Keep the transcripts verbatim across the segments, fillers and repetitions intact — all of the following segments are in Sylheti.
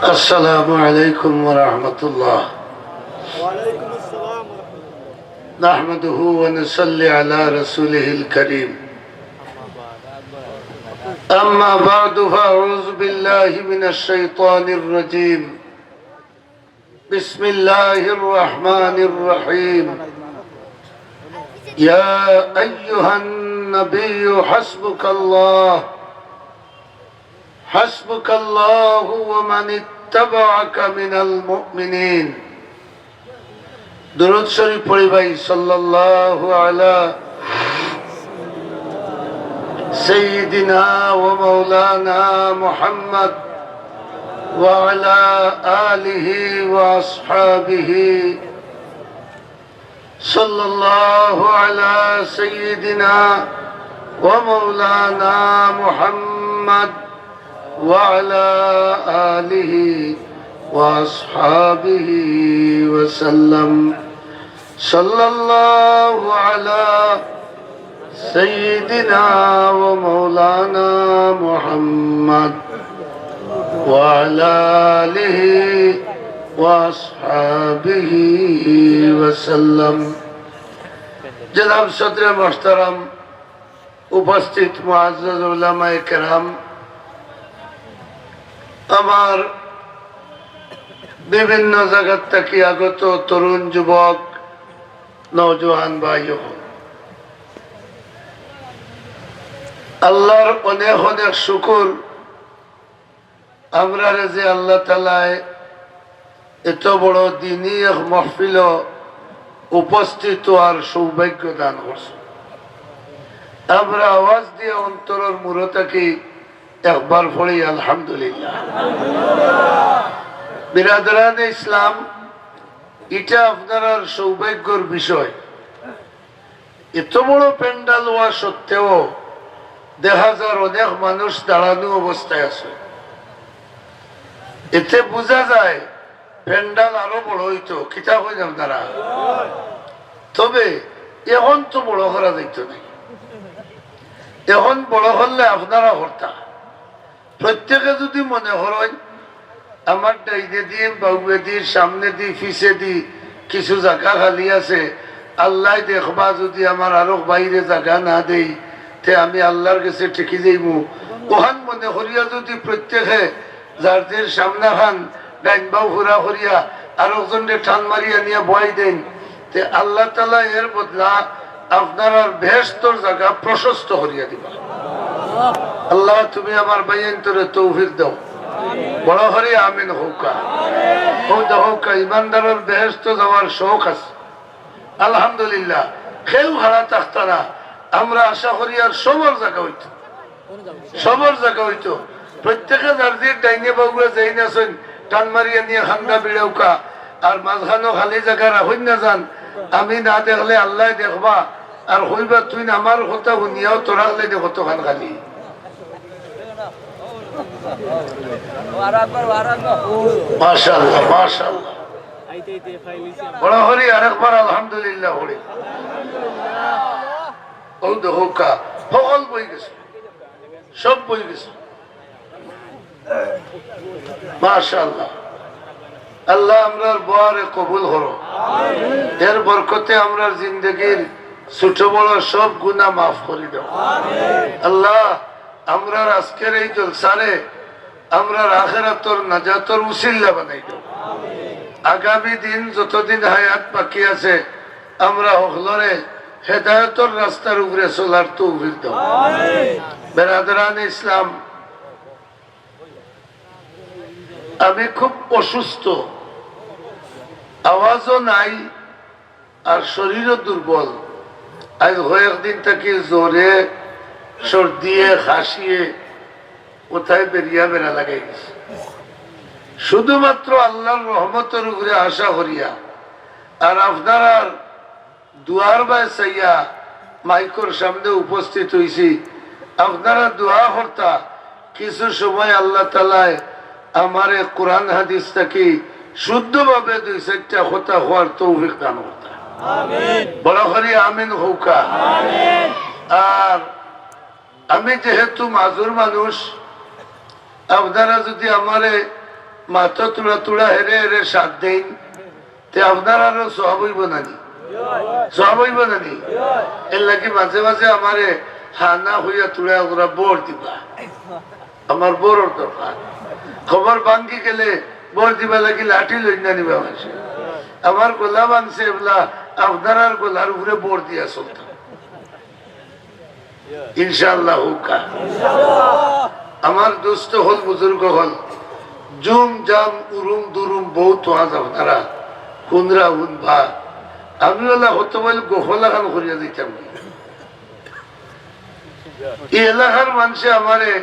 السلام عليكم ورحمة الله. نحمده ونصلي على رسوله الكريم. أما بعد، فأعوذ بالله من الشيطان الرجيم. بسم الله الرحمن الرحيم. يا أيها النبي حسبك الله، حسبك الله ومن اتبعك من المؤمنين. درود شريف پڑھی بھائی، صلى الله على سيدنا ومولانا محمد وعلى آله وأصحابه صلى الله على سيدنا ومولانا محمد وعلى آله وأصحابه وسلم. صلى الله على سيدنا ومولانا محمد وعلى آله وأصحابه وسلم. জনাব সদরে মোহতারাম, উপস্থিত মুআজ্জাজ উলামায়ে কেরাম, আমার বিভিন্ন জাগাত থাকি আগত তরুণ যুবক, নওজোয়ান ভাই অকল, আল্লাহর অনেক অনেক শুকুর, আমরারে যে আল্লাহ তাআলায় এত বড় দিনী এক মাহফিলো উপস্থিত অওয়ার সৌভাগ্য দান করছইন। আমরা আওয়াজ দিয়া অন্তরর মুরো থাকি একবার পড়ি আলহামদুলিল্লাহ। বিরাদরানে ইসলাম, ইটা আপনারার সৌভাগ্যর বিষয়। এত বড় প্যান্ডেল অওয়া সত্ত্বেও দেখা যার অনেক মানুষ দাঁড়ানো অবস্থায় আছে। এতে বুঝা যায় প্যান্ডেল আরো বড় অইতো, কিতা কইন আপনারা? তবে এখন তো বড় করা যাইতো নায়, এখন বড় করলে আপনারা করতা। প্রত্যেকে যদি মনে করইন, আমার ডাইনেদি, বাউয়েদি, সামনেদি, পিছেদি কিছু জাগা খালি আছে, আল্লায় দেখবা, যদি আমার আরক ভাইরে জাগা না দেই, তে আমি আল্লার গেছে ঠেকি যাইমু। অখান মনে করিয়া যদি প্রত্যেকে যার যার সামনাখান ডাইন বাউ পুরা করিয়া আরকজনরে টান মারিয়া নিয়া বওয়াই দেইন, তে আল্লাহ তাআলা এর বদলা আপনারার বেহেশতর জাগা প্রশস্ত করিয়া দিবা। আল্লাহ, তুমি আমার ভাইয়াইন্তরে তৌফিক দাও। বড় করি আমিন কউক্কা। অউ দেখউক্কা, ইমানদারর বেহেশত যাওয়ার শখ আছে। আলহামদুলিল্লাহ, কেউ খাড়া থাকতা না। আমরা আশা করি আর সবর জাগা অইতো। সবর জাগা অইতো। প্রত্যেকে যার যার ডাইনে বাউয়ে যেইন আছইন, টান মারিয়া নিয়া খান্দা বিড়াউক্কা। আর মাঝখানো খালি জাগা রাখইন না যান। আমি না দেখলে আল্লায় দেখবা। আর কইবা, "তুইন আমার কথা হুনিয়াও তোর আখলে দে কতখান খালি।" মাশাআল্লাহ, মাশাআল্লাহ। বড় করি আরেকবার আলহামদুলিল্লাহ পড়ি। অউ দেখউক্কা, হকল বই গেছে। সব বই গেছে। মাশাআল্লাহ। আল্লাহ আমরার বওয়ারে কবুল করো। এর বরকতে আমরার জিন্দেগির ছোট বড় সব গুনাহ মাফ করি দাও। আল্লাহ, আমরার আজকের এই জলসারে আমরার আখেরাতর নাজাতর উসিল্লা বানাই দাও। আগামী দিন যতদিন হায়াত বাকি আছে, আমরা হকলরে হেদায়েতর রাস্তার উপরে চলার তৌফিক দাও। বেরাদরানে ইসলাম, আমি খুব অসুস্থ, আওয়াজও নাই, আর শরীরও দুর্বল। আইজ কয়েকদিন থাকি জ্বরে, সর্দিয়ে, খাসিয়ে কোথায় বেরিয়া বেড়া লাগাই গেছে। শুধুমাত্র আল্লাহর রহমতর উপরে আশা করিয়া আর আপনারার দোয়ার বায় চাইয়া মাইকর সামনে উপস্থিত অইছি। আপনারা দোয়া করতা, কিছু সময় আল্লাহ তাআলায় আমারে কোরআন হাদিস থাকি শুদ্ধভাবে দুই চাইরটা কথা কওয়ার তৌফিক দান করতা। বড় করি আমিন কউক্কা। আর আমি যেহেতু মাজুর মানুষ, আপনারা যদি আমারে মাতো তুড়া তুড়া হেরে হেরে সাত দিন, তে আপনারারও সওয়াব অইবো না নি? সওয়াব অইবো না নি? এর লাগি মাঝে মাঝে আমারে হা না কইয়া তুড়া তুড়া ভর দিবা। আমার ভরর দরকার। কবর ভাঙ্গি গেলে ভর দিবা লাগি লাঠি লইয়া নিবা মানষে। আমার গলা ভাঙছে এবলা, আপনারার গলার উপরে ভর দিয়া চলতাম। ইনশাআল্লাহ হউক্কা। আমার দোস্ত অকল, বুজুর্গ অকল, জুম জাম উরুম দুরুম বউত ওয়াজ আপনারা হুনরা হুনবা। আমি অলা কত বইল গফলা খান করিয়া দিতাম। ই এলাকার মানষে আমারে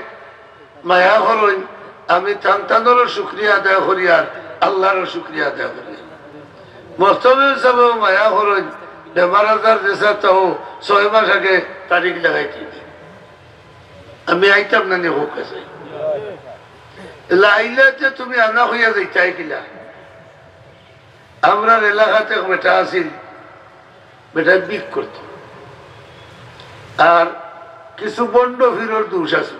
মায়া করইন, আমি তান তানরও শুকরিয়া আদায় করিয়ার, আল্লারও শুকরিয়া আদায় করিয়ার। মহতমিম সাহেবও মায়া করইন, বেমার আজার যেছা তাও ছয় মাস আগে তারিখ লাগাই দিবে। আমি আইতাম না নি, হউক্কা চাই। এলা আইলা যে তুমি আনা কইয়া যাইতায় কিলা? আমরার এলাকাত এক বেটা আছিল, বেটায় ভিক করতো। আর কিছু ভন্ড পীরর দোষ আছিল।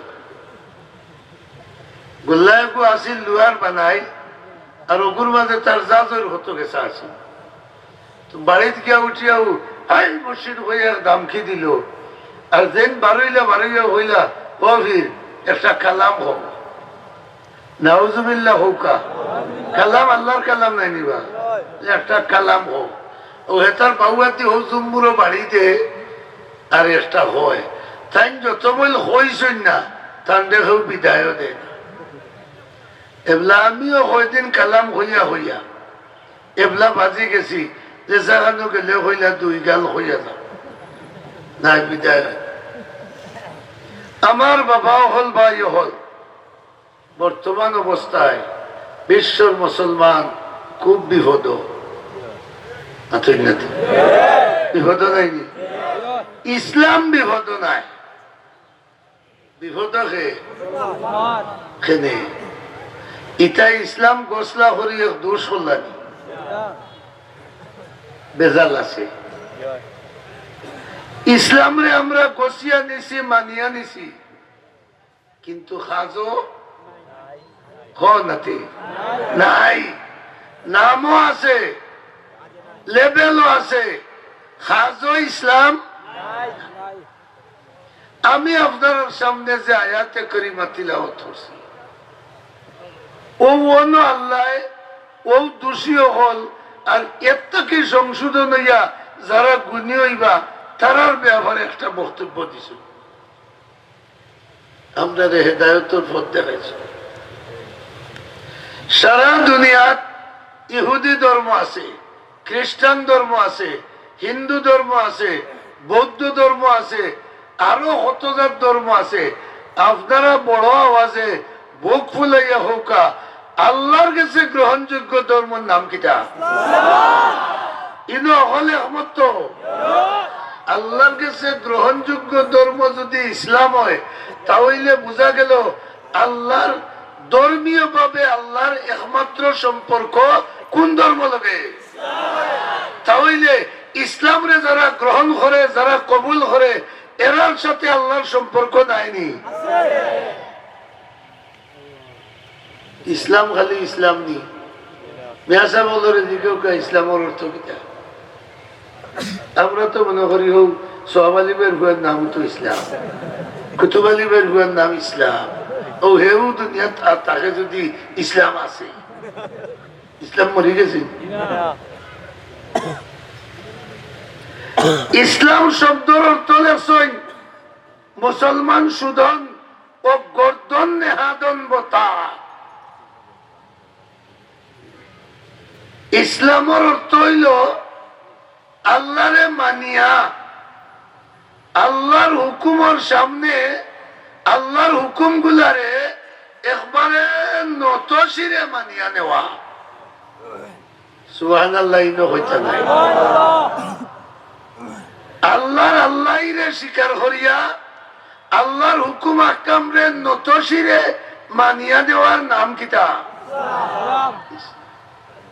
গল্লা এগু আছিল লুয়ার বানাই, আর অগুর মাঝে তার জাজর কত গেছা আছিল। তো বাড়িত গিয়া উঠিয়াউ, "হাই মুর্শিদ" কইয়া এক দামকি দিলো। আর যেইন বারইলা, বারইয়া কইলা, "ও পীর, একটা কালাম কও।" নাউজুবিল্লাহ হউক্কা। কালাম আল্লার কালাম নায় নি বা? একটা কালাম কও। অউ হেতার বাউয়াদি হউ জুম্মুরও বাড়ি দে, আর একটা কয়। তাইন যত বইল কইছইন না, তানরে কেউ বিদায়ও দেয় না। এবলা আমিও কয়দিন কালাম কইয়া কইয়া এবলা বাজি গেছি, যে যেখানো গেলে কইলা দুই গাল কইয়া যাও, নাই বিদায় নাই। আমার বাবা অকল, ভাই অকল, বর্তমান অবস্থায় বিশ্বর মুসলমান খুব বিপদ। আতই না তো? বিপদ নাই নি? ইসলাম বিপদ নাই। বিপদ কে? কেনে? ইতা ইসলাম গছলা করি এক দোষ করলা নি? বেজাল আছে। ইসলামরে আমরা গছিয়া নিছি, মানিয়া নিছি, কিন্তু কাজও হ নাতে নাই। নামও আছে, লেবেলও আছে, কাজও ইসলাম। আমি আপনারার সামনে যে আয়াতে করিমা তিলাওয়াত করছি, অউ অনো আল্লায় অউ দোষী অকল, আর এর থাকি সংশোধন অইয়া যারা গুণী অইবা, তারার ব্যাপারে একটা বক্তব্য দিছইন। আমরারে হেদায়তর পথ দেখাইছইন। সারা দুনিয়াত ইহুদি ধর্ম আছে, খ্রিস্টান ধর্ম আছে, হিন্দু ধর্ম আছে, বৌদ্ধ ধর্ম আছে, আরো কত জাত ধর্ম আছে। আপনারা বড় আওয়াজে বুক ফুলাইয়া কউক্কা, আল্লার গেছে গ্রহণযোগ্য ধর্মর নাম কিতা? ইনো অকলে একমত তো? আল্লার গেছে গ্রহণযোগ্য ধর্ম যুদি ইসলাম অয়, তা অইলে বুঝা গেল আল্লার ধর্মীয়ভাবে আল্লার একমাত্র সম্পর্ক কুন ধর্ম লগে? তা অইলে ইসলামরে যারা গ্রহণ করে, যারা কবুল করে, এরার সাথে আল্লার সম্পর্ক নাই নি? ইসলাম খালি ইসলাম নি? মিয়া সাব অকলরে জিকাউক্কা, ইসলামর অর্থ কিতা? আমরা তো মনে করি, হউ সওয়াব আলী ভাইর পুয়ার নাম তো ইসলাম, কুতুব আলী ভাইর পুয়ার নাম ইসলাম, অউ হেউ দুনিয়াত আর থাকে যুদি ইসলাম আছে। ইসলাম মরি গেছে? ইসলাম শব্দর অর্থ লেখছইন মুসলমান শুধন ও গর্দন নেহাদন বতা। ইসলামর অর্থ অইলো আল্লারে মানিয়া, আল্লার হুকুমর সামনে আল্লার হুকুমগুলারে একবারে নত শিরে মানিয়া নেওয়া। সুবহানাল্লাহ, ইনো কইতা নাই। আল্লার আল্লাইরে স্বীকার করিয়া আল্লার হুকুম আহকামরে নত শিরে মানিয়া দেওয়ার নাম কিতা?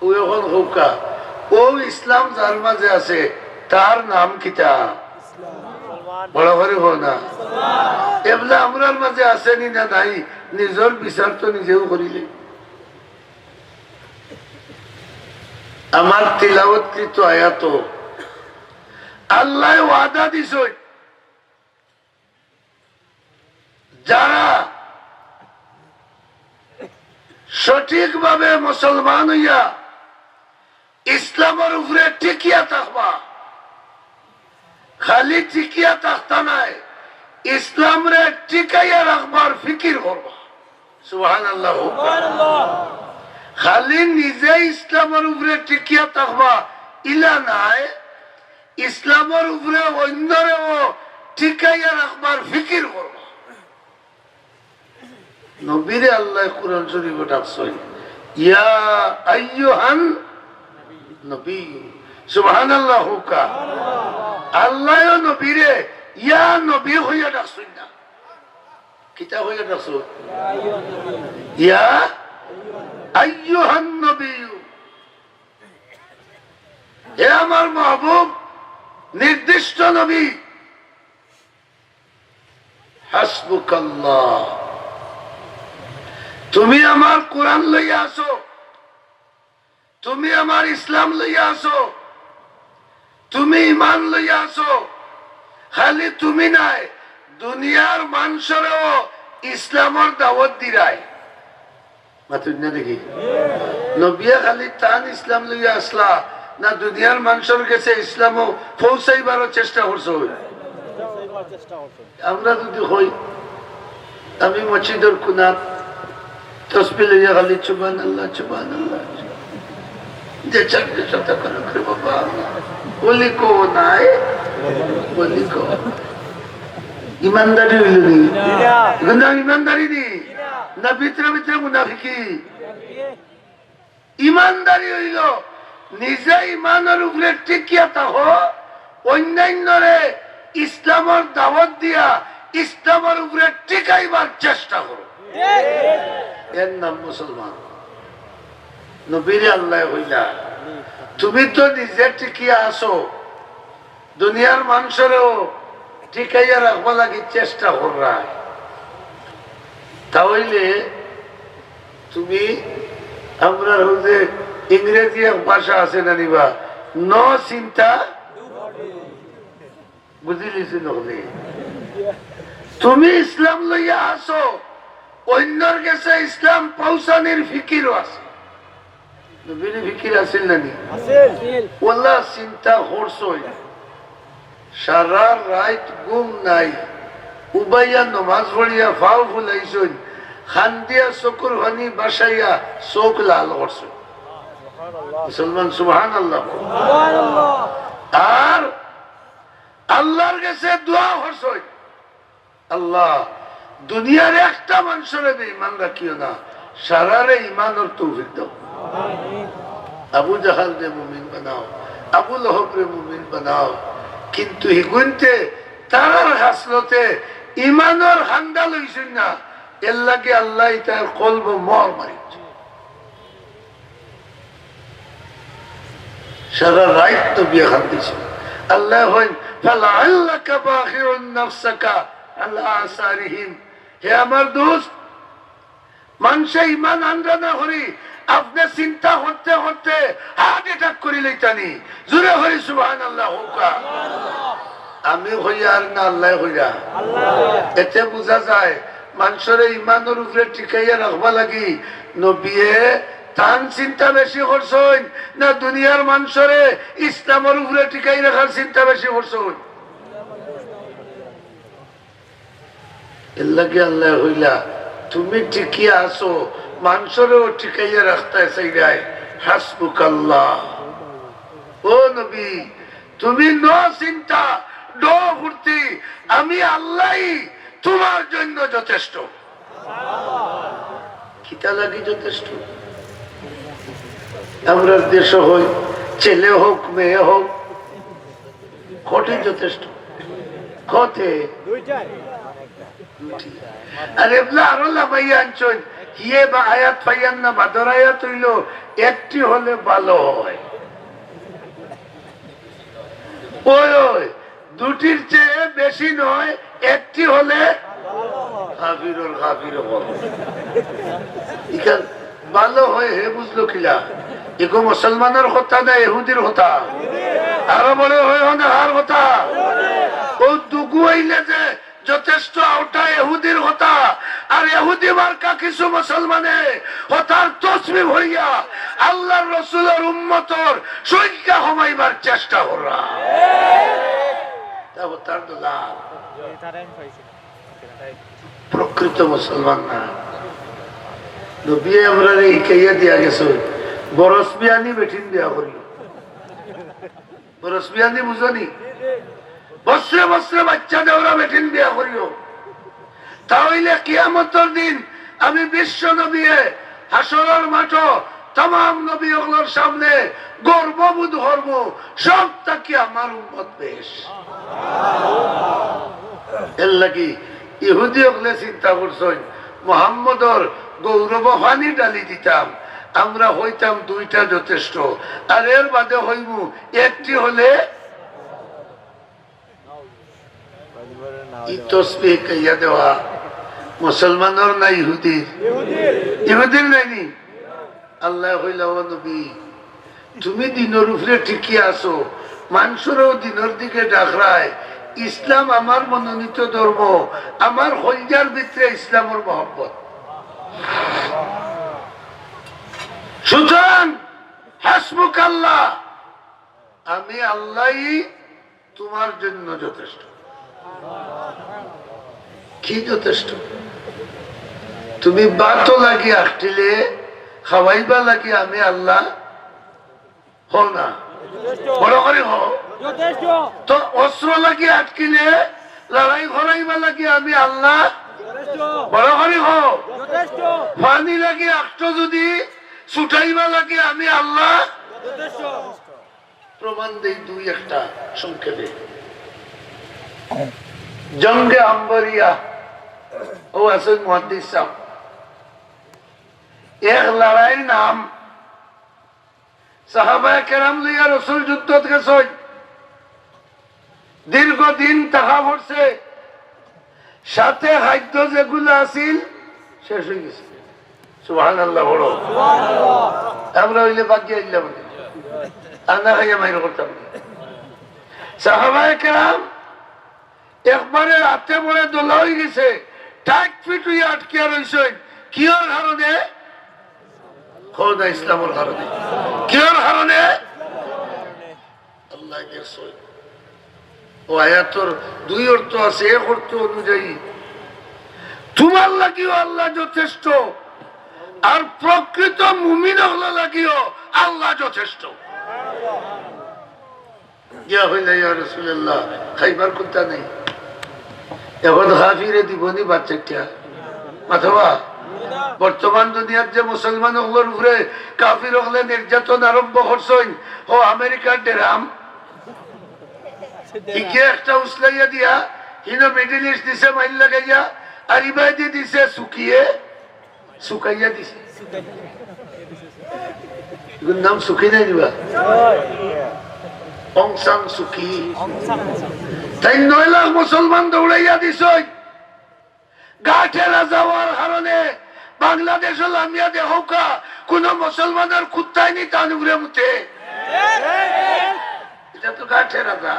অউ অখন কউক্কা, অউ ইসলাম যার মাঝে আছে, তার নাম কিতা? বড় করি কও না। এবলা আমরার মাঝে আছে নি না নাই, নিজর বিচার তো নিজেউ করিলে। আমার তিলাওয়াতকৃত আয়াতো আল্লায় ওয়াদা দিছইন, যারা সঠিকভাবে মুসলমান অইয়া ইসলামর উপরে টিকিয়া থাকবা, খালি টিকিয়া থাকতা নায়, ইসলামরে টিকাইয়া রাখবার ফিকির করবা। সুবহানাল্লাহ। খালি নিজে ইসলামর উপরে টিকিয়া থাকবা, ইলা নায়, ইসলামর উপরে অইন্যরেও টিকাইয়া রাখবার ফিকির করবা। নবীরে আল্লায় কুরআন শরীফো ডাকছইন, "ইয়া আইয়ুহান নবী।" সুবহানাল্লাহ কউক্কা। আল্লায়ও নবীরে ইয়া নবী কইয়া ডাকছইন না। কিতা কইয়া ডাকছইন? ইয়া আইয়ুহান নবী। হে আমার মাহবুব, নির্দিষ্ট নবী, হাসবুকাল্লাহ। তুমি আমার কুরআন লইয়া আছো, তুমি আমার ইসলাম লইয়া আছো, তুমি ইমান লইয়া আছো। খালি তুমি নায়, দুনিয়ার মানষরেও ইসলামর দাওয়াত দিরায়। মাতুন না দেখি। নবিয়ে খালি তান ইসলাম লইয়া আছলা না, দুনিয়ার মানষর গেছে ইসলামও পৌঁছাইবারও চেষ্টা করছইন? আমরা যুদি কই, আমি মসজিদর কুনাত তসবি লইয়া খালি সুবহানাল্লাহ, সুবহানাল্লাহ, যে চাকরি সাথে করে করে বাবা, বলি কো নাই, বলি কো। ইমানদারি অইল নি? কিন্তু ইমানদারি নি? না ভিতরে ভিতরে মুনাফিকি? ইমানদারি অইল নিজে ইমানর উপরে টিকিয়া থাকো, অইন্যাইন্যরে ইসলামর দাওয়াত দিয়া ইসলামর উপরে টিকাইবার চেষ্টা করো। এর নাম মুসলমান। নবীরে আল্লায় কইলা, "তুমি তো নিজে টিকিয়া আছো, দুনিয়ার মানষরেও টিকাইয়া রাখবার লাগি চেষ্টা কররায়। তা অইলে তুমি, আমরার অউ যে ইংরেজি এক ভাষা আছে না নি বা, 'ন চিন্তা', বুঝিলিছো না নি? তুমি ইসলাম লইয়া আছো, অইন্যর গেছে ইসলাম পৌঁছানির ফিকিরও আছে।'" নবীর ফিকির আছিল না নি? আছিল। ওলা চিন্তা করছইন, সারা রাইত ঘুম নাই, উবাইয়া নমাজ পড়িয়া ফাও ফুলাইছইন, কান্দিয়া চকুর পানি বাসাইয়া চউখ লাল করছইন। মুসলমান সুবহানাল্লাহ। আর আল্লাহর গেছে দোয়া করছইন, "আল্লাহ, দুনিয়ার একটা মানষরে বেঈমান রাখিও না, সারারে ইমানর তৌফিক দাও। আবু জাহালরে মুমিন বানাও, আবু লহবরে মুমিন বানাও।" কিন্তু হিগুইন্তে তারার খাসলতে ইমানর কান্দা লইছইন না, এরলাগি আল্লায় তার কলবো মোহর মারিছইন। সারা রাইত নবিয়ে কান্দিছইন। আল্লায় কইন, "ফালাআল্লাকা বাখিউন নাফসাকা আলা আসারিহিম।" হে আমার দোস্ত, মানষে ইমান আনরা না করি, আপনে চিন্তা করতে করতে হার্ট অ্যাটাক করি লইতা নি। জুরে করি সুবহানাল্লাহ কউক্কা। আমি কইয়ার না আল্লায় কইরা? এতে বুঝা যায়, মানষরে ইমানর উপরে টিকাইয়া রাখবা লাগি নবিয়ে তান চিন্তা বেশি করছইন না দুনিয়ার মানষরে ইসলামর উপরে টিকাই রাখার চিন্তা বেশি করছইন? এরলাগি আল্লায় কইলা, "তুমি টিকিয়া আছো, মানষরেও টিকাইয়া রাখতায় চাইরায়, হাসবুকাল্লাহ।" ও নবী, তুমি ন চিন্তা, ন ফুর্তি, আমি আল্লাহই তুমার জন্য যথেষ্ট। কিতা লাগি যথেষ্ট? আমরার দেশো কয়, ছেলে হোক, মেয়ে হোক, কয়টি যথেষ্ট? কয়টি? দুইটি। আর এবলা আরো লাফাইয়া আনছইন, ইয়ে বা আয়াত পাইয়ার না, বাদর আয়াত অইলো, একটি হলে ভালো হয়। ওই, ওই, দুটির চেয়ে বেশি নয়, একটি হলে কাফিরর কাফির হল। ইখান ভালো হয়, হে বুঝলো কিলা? ইগু মুসলমানর কথা না ইহুদির কথা? আরো বড় হয়ে হন, কার কথা? ও দুগু অইলে যে যথেষ্ট, ওটা ইহুদির কথা। আর ইহুদি মার্কা কিছু মুসলমানে হতার তসবি হইয়া আল্লাহর রসুলর উম্মতর সংখ্যা কমাইবার চেষ্টা করা। তা হতার দলাল। প্রকৃত মুসলমান না। নবী আমরারে হিকাইয়া দিয়া গেছে, বরস বিয়ানি বেটিন বিয়া করিও। বরস বিয়ানি বুঝনি? বছরে বছরে বাচ্চা দেওরা বেটিন বিয়া করিও। তা অইলে কিয়ামতর দিন আমি বিশ্ব নবিয়ে হাশরর মাঠো তামাম নবী অকলর সামনে গর্ববোধ করমু, সব থাকি আমার উম্মত বেশ। এর লাগি ইহুদি অকলে চিন্তা করছইন, মোহাম্মদর গৌরব পানি ঢালি দিতাম, আমরা হইতাম দুইটা যথেষ্ট, আর এর বাদে হইমু একটি হলে। ই তসবি হিকাইয়া দেওয়া মুসলমানর না ইহুদির? ইহুদির নায়নি? আল্লায় কইলা, "ও নবী, তুমি দিনর উপরে টিকি আছো, মানষরেও দিনর দিকে ডাকরায়। ইসলাম আমার মনোনীত ধর্ম, আমার কলজার ভিতরে ইসলামর মহব্বত। সুতরাং হাসবুক আল্লাহ, আমি আল্লাহই তোমার জন্য যথেষ্ট।" কি যথেষ্ট? তুমি ভাত লাগি আটকিলে, খাওয়াইবা লাগি আমি আল্লাহ? হও না? বড় করি হও। তো অস্ত্র লাগি আটকিলে, লড়াই করাইবা লাগি আমি আল্লাহ? বড় করি হও। পানি লাগি আটকো যদি, ছুটাইবা লাগি আমি আল্লাহ? প্রমাণ দেই দুই একটা সংক্ষেপে। জঙ্গে আম্বরিয়া, ও আছেন মুহাদ্দিস সাহেব, এক লড়াইর নাম, সাহাবায়ে কেরাম লইয়া রসুল যুদ্ধত গেছইন, দীর্ঘদিন থাকা পড়ছে, সাথে খাদ্য যেগুলা আছিল শেষ হয়ে গেছে। সুবহানাল্লাহ বড়। আমরা অইলে বাকি আইলাম, আনা খাইয়া মাইর করতাম। সাহাবায়ে কেরাম একবারে রাতে পরে দোলা হয়ে গেছে, টাইট ফিট হইয়া আটকিয়া রইছইন। কিয়র কারণে? খোদা ইসলামর কারণে। কিয়র কারণে? আল্লাহ দেখছইন। ও আয়াতর দুই অর্থ আছে, এক অর্থ অনুযায়ী তোমার লাগিও আল্লাহ যথেষ্ট, আর প্রকৃত মুমিন অকলর লাগিও আল্লাহ যথেষ্ট। গিয়া কইলা, "ইয়া রাসূলুল্লাহ, খাইবার কুন্তা নাই, এখন কাফিরে দিবনি বাচ্চাটা?" মাতবা, বর্তমান দুনিয়াত যে মুসলমান অকলর উপরে কাফির অকলে নির্যাতন আরম্ভ করছইন, ও আমেরিকার ড্রাম, ইকে একটা উসলাইয়া দিয়া, হিনো মিডল ইস্ট দিছে মাইল লাগাইয়া, আর ইবায়দি দিছে শুকিয়ে, শুকাইয়া দিছে। এগুর নাম শুকি নাই নিবা? অং সান শুকি। তাইন নয় লাখ মুসলমান দৌড়াইয়া দিছইন। গাঠে রাজা হওয়ার কারণে বাংলাদেশো লামিয়া দেখউক্কা, কুনু মুসলমানর কুত্তায় নি তান উপরে মুতে। ইটা তো গাঠে রাজা।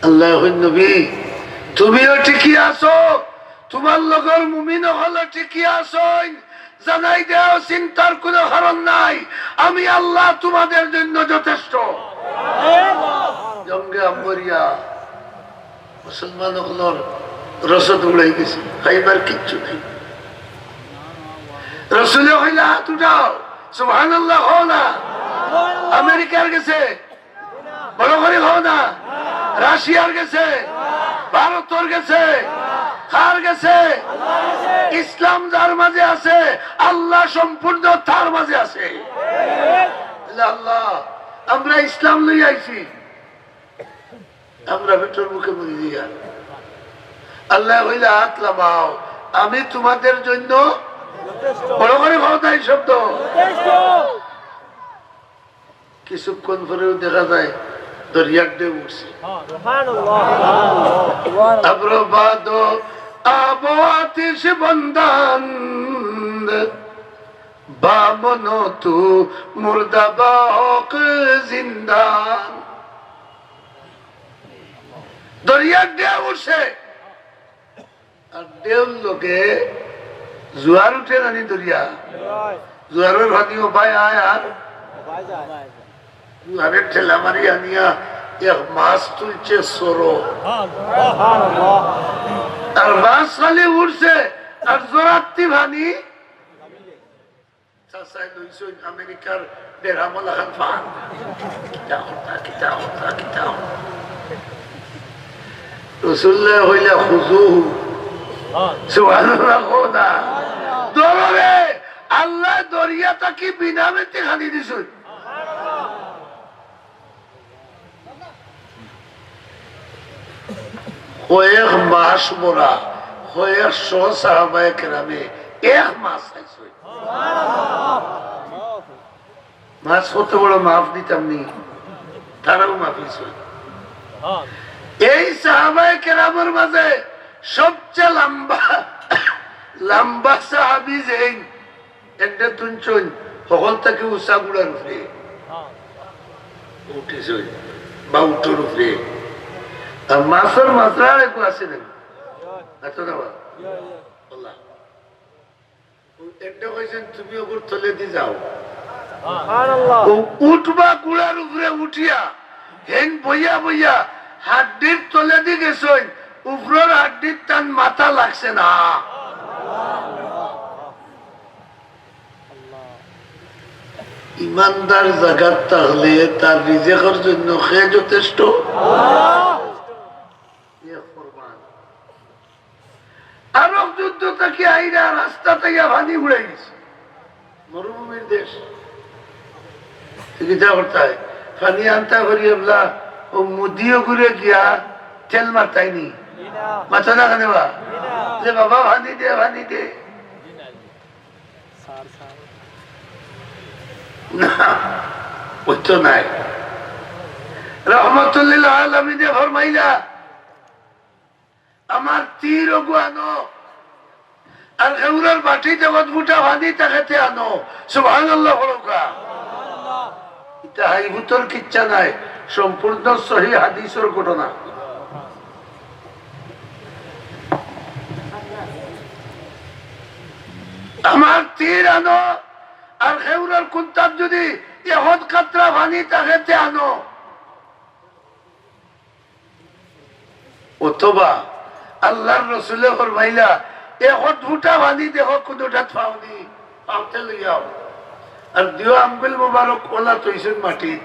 আল্লায় কইন, "নবী, তুমিও টিকি আছো, তোমার লগর মুমিন অকলও টিকি আছইন।" জানাই দেও, চিন্তার কোনো কারণ নাই, আমি আল্লাহ তোমাদের জন্য যথেষ্ট। জঙ্গে আম্বরিয়া মুসলমান অকলর রসদ উড়াই গেছে, খাইবার কিচ্ছু নাই। রসুলে কইলা, "হাত উঠাও।" সুবহানাল্লাহ কও না? আমেরিকার গেছে, বড় করি কও না? রাশিয়ার গেছে, ভারতর গেছে, কার গেছে? ইসলাম যার মাঝে আছে, আল্লাহ সম্পূর্ণ তার মাঝে আছে। বলে, "আল্লাহ, আমরা ইসলাম লই আইছি, আমরা পেটর মুখে মরি দিয়া।" আল্লাহ কইলা, "হাত লামাও, আমি তোমাদের জন্য।" বড় করি কও না এই শব্দ। কিছুক্ষণ পরেউ দেখা যায় দরিয়ার ঢেউ উঠছে। আব্রো বাদো আব আতিশ বন্দান, বা মন তু মুর্দা বা হক জিন্দান। দরিয়ার ঢেউ উঠছে, আর ঢেউর লগে জোয়ার উঠে নানি দরিয়া? জোয়ারর পানি ওবায় আয় আর জোয়ারের ঠেলা মারি আনিয়া এক মাছ তুলছে সরো। আর মাছ খালি উঠছে, আর জোয়ারর পানি চাচায় লইছইন আমেরিকার দেড়হামো লাখান ফান। কিতা কথা, কিতা কথা, কিতা কথা। রসুল্লাহ কইলা, "খুজুহু।" সুবহানাল্লাহ কও না। ধরো রে, আল্লায় দরিয়া থাকি বিনা মেতে খানি দিছইন। কয়েক মাস ভরা, কয়েকশো সাহাবায়ে কেরামে এক মাছ খাইছইন। মাছ কত বড় মাফ দিতাম নি, তারাও মাফ দিছইন। এই সাহাবায়ে কেরামর মাঝে সবচেয়ে লম্বা, লম্বা সাহাবী যেইন, এনরে তুলছইন হকল থাকি উচা ঘুড়ার উপরে, উঠিছইন বা উটর উপরে। আর মাছর মাঝে আরেকগু আছে না? এত না বা? আল্লাহ। এনরে কইছইন, "তুমি ওগুর তলেদি যাও।" ও উট বা ঘুড়ার উপরে উঠিয়া হেন বইয়া বইয়া হাড্ডির তলেদি গেছইন, উপরর হাড্ডিত তান মাথা লাগছে না। ইমানদার জাগাত তাইলে তার রিজেকর জন্য কে যথেষ্ট? এ কুরবান। আরব যুদ্ধ থাকি আইরা রাস্তাত আইয়া পানি ফুরাই গেছে। মরুভূমির দেশ। তো কিতা করতায়? পানি আনতা করি এবলা, ও মুদিও ঘুরে গিয়া তেল মারতায়নি। মাতো না কেনে বা? যে বাবা পানি দে, পানি দে। না, ওই তো নাই। রহমতুল্লিল আলামিনে ফরমাইলা, আমার তীর ওগু আনো, আর খেউরর বাটিত এক ফুটা পানি থাকে তে আনো। সুবহানাল্লাহ পড়উক্কা। ইটা হাইফুতর কিচ্ছা নায়, সম্পূর্ণ সহি হাদিসর ঘটনা। আমার তীর আনো, আর খেউরর কুন্তাত যদি এক কাতরা পানি থাকে তে আনো। অথবা আল্লাহর রসুলে ফরমাইলা, এক ফুটা পানি দেখো কুনুটাত পাওনি, পাওতে লইয়াও। আর দুইও আঙ্গুল মোবারক ওলা থইছইন মাটিত।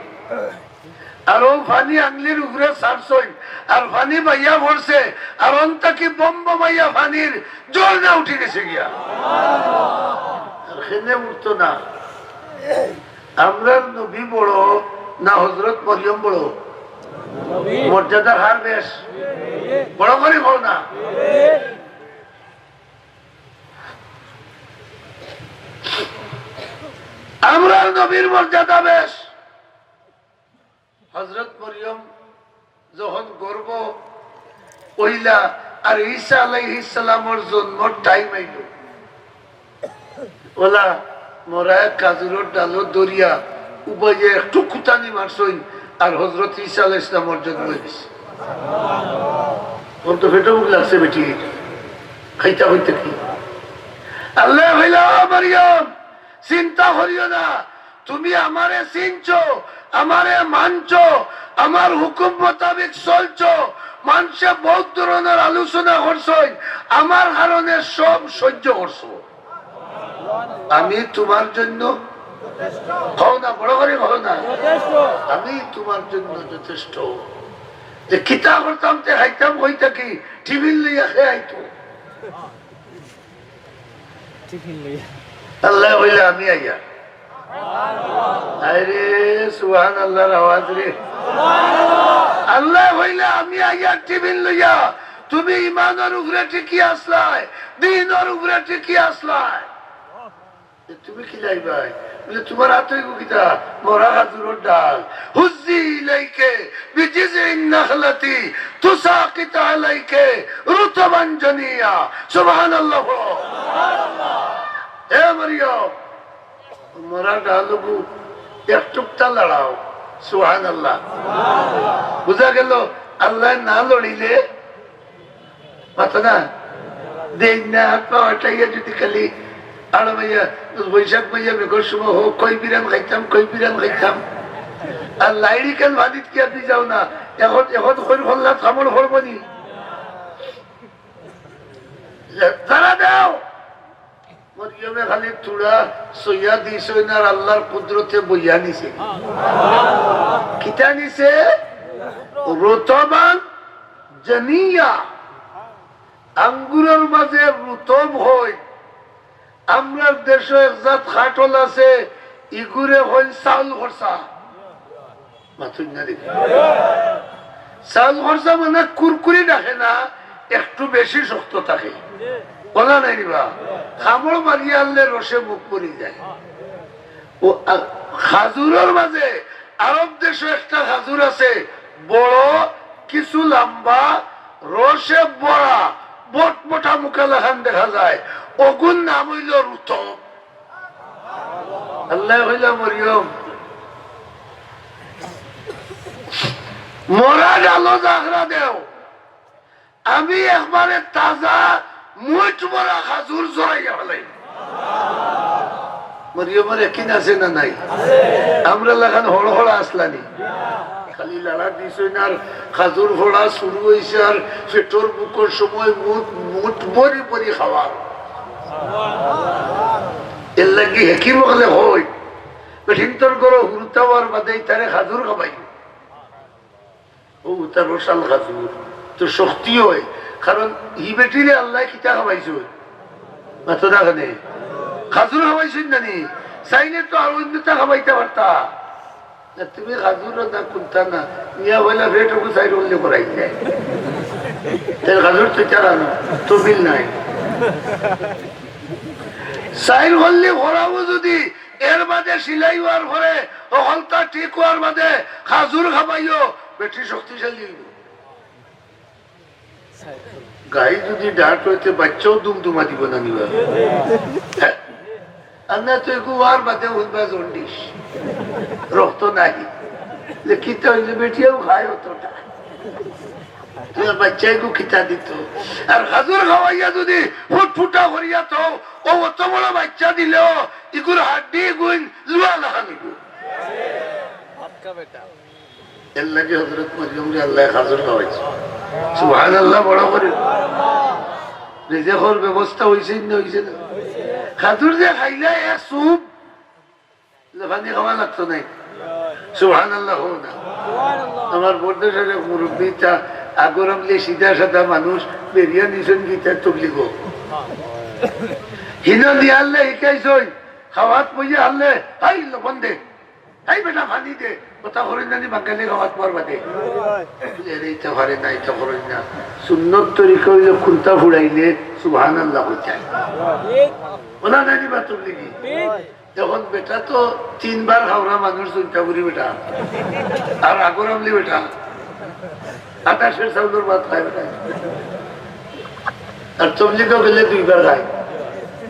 আর অউ পানি আঙ্গুলির উপরে ছাড়ছইন, আর পানি বাইয়া পড়ছে, আর অন থাকি বম বমাইয়া পানির ঝর্ণা উঠি গেছে গিয়া। আর খেনে উঠতো না। আমরার নবী বড় না হযরত মরিয়ম বড়? মর্যাদা কার বেশ? বড় করি কও না। আমরার নবীর মর্যাদা বেশ। হযরত মরিয়ম যখন গর্ভ অইলা আর ঈসা আলাইহিস সালামর জন্মর টাইম আইলো, ওলা মরা এক খাজুরর ডালো ধরিয়া উবাইয়া একটু কুতানি মারছইন, আর হযরত ঈসা আলাইহিস সালামর জন্ম অই গেছে। অখন তো পেটো ভুক লাগছে বেটি, খাইতা খাইতা কি? আল্লায় কইলা, "ও মরিয়ম, চিন্তা করিও না, তুমি আমারে চিনছো, আমারে মানছো, আমার হুকুম মোতাবেক চলছো, মানষে বউত ধরনর আলোচনা করছইন, আমার কারণে সব সহ্য করছো। আমি তুমার জন্য," কও না, বড় করি কও না, "আমি তুমার জন্য যথেষ্ট।" যে কিতা করতাম, তে খাইতাম কই থাকি, টিফিন লইয়া কে আইতো। টিফিন লইয়া। আল্লায় কইলা, "আমি আইয়া।" আরে সুবহানাল্লাহর আওয়াজ রে। আল্লায় কইলা, "আমি আইয়া টিফিন লইয়া।" তুমি ইমানর উপরে টিকি আছলায়, দ্বীনর উপরে টিকি আছলায়। যে তুমি কিলা আইবায়? বলে, "তুমার আতো ইগু কিতা?" "মরা খাজুরর ডাল।" "হুজ্জি ইলাইকে বিজিজিন নাখলাতি তুসাকিত আলাইকে রুতাবান জানিয়া।" সুবহানাল্লাহ পড়ো। এ মরিয়ম, মরা ডাল অগু এক টুকটা লড়াও। সুবহানাল্লাহ। বুঝা গেল, আল্লায় না লড়িলে মাতো না, দেইন না, হাত পা হটাইয়া যদি খালি আড় মাইয়া, বৈশাখ মাইয়া বেগর সময় হোক, কই বিরান খাইতাম, কই বিরান খাইতাম। আর লাইড়ি কেন ভাদিত কি আপনি যাও না? এখন, এখন কই খল্লাত কামড় পড়বো নি? যারা দাও, মরিয়মে খালি থুড়া সইয়া দিছইন আর আল্লাহর কুদরতে বইয়া নিছে। কিতা নিছে? রুতাবান জানিয়া। আঙ্গুরর মাঝে রুতব হয়। আমরার দেশো এক জাত কাঠল আছে, ইগুরে কইন চাউল খরচা। মাতুন না দেখি। চাউল খরচা মানে কুরকুরি থাকে না, একটু বেশি শক্ত থাকে। বলা নাই রে বা? কামড় মারিয়া আনলে রসে মুখ পড়ি যায়। ও, আ, খাজুরর মাঝে আরব দেশো একটা খাজুর আছে, বড়, কিছু লম্বা, রসে ভরা, বটবটা মুখা লাখান দেখা যায়। অগুর নাম অইলো রুতব। আল্লায় কইলা, "মরিয়ম, মরা ডালো জাখরা দেও, আমি একবারে তাজা মুইট ভরা খাজুর জরাইয়া ফালাই।" মরিয়মর একিন আছে না নাই? আমরা লাখান হড়হড়া আছলা নি। খালি লাড়া দিছইন আর খাজুর ফড়া শুরু অইছে আর পেটর ভুকর সময় মুইট, মুইট ভরি ভরি খাওয়া। এর লাগি হেকিম অকলে কইন, বেটিন্তর ঘরো হুরুতা অওয়ার বাদে ইতারে খাজুর খাবাইও। ও, ইতা রসাল খাজুর, তো শক্তি হয়, কারণ ই বেটিরে আল্লায় কিতা খাবাইছইন? মাতো না কেনে? খাজুর খাবাইছইন না নি? চাইলে তো আর অইন্যতা খাবাইতা পারতা। না, তুমি খাজুর না কুন্তা না, নিয়া পয়লা পেট অগু চাইর কল্লি করাই যায়। তাইলে খাজুর তো চারা না, তবিল নাই। চাইর কল্লি করাও যদি এর বাদে সিলাই অওয়ার পরে, হকলতা ঠিক অওয়ার বাদে খাজুর খাবাইও, বেটি শক্তিশালী অইবো। গাই যদি ডাট অইতে বাচ্চাও দুমদুমা দিবো না নি বা? হ্যাঁ? আর না তো এগু অওয়ার বাদে উঠবা জন্ডিস, রক্ত নাই। যে কিতা অইলে বেটিয়াও খায় অতটা। তুই বাচ্চা এগু কিতা দিত? আর খাজুর খাওয়াইয়া যদি ফুটফুটা করিয়া থও, ও অত বড় বাচ্চা দিলেও ইগুর হাড্ডি ইগুইন লুয়া লাখান অইবো। এর লাগি হযরত মরিয়মরে আল্লায় খাজুর খাওয়াইছে। সুবহানাল্লাহ, বড় করি। রিজেকর ব্যবস্থা অইছে না অইছে না? খাজুর যে খাইলা এক চুপ, পানি খাওয়া লাগতো নায়। সুবহানাল্লাহ, কও না। আমার বরদেশর এক মুরব্বি, তা আগর আমলে সিধা সাদা মানুষ, বেরিয়া নিছইন গিয়া তবলিগো। হিনো নিয়া আনলে হিকাইছইন, খাওয়াত বইয়া আনলে, "হাই লবণ দে, এই বেটা পানি দে।" কথা কইন না নি বাঙালি খাওয়াত পর বাদে। এরে ইতা পারে না, ইতা কইন না। সুন্নত তরিকা অইলো কুন্তা ফুড়াইলে সুবহানাল্লাহ কইতায়। বলা নাই নি বা তবলিগি? এখন বেটা তো তিনবার খাওরা মানুষ, দুইটা বুড়ি বেটা, আর আগর আমলি বেটা, আটাশের চাউলর ভাত খায় বেটা। আর তবলিগো গেলে দুইবার খায়,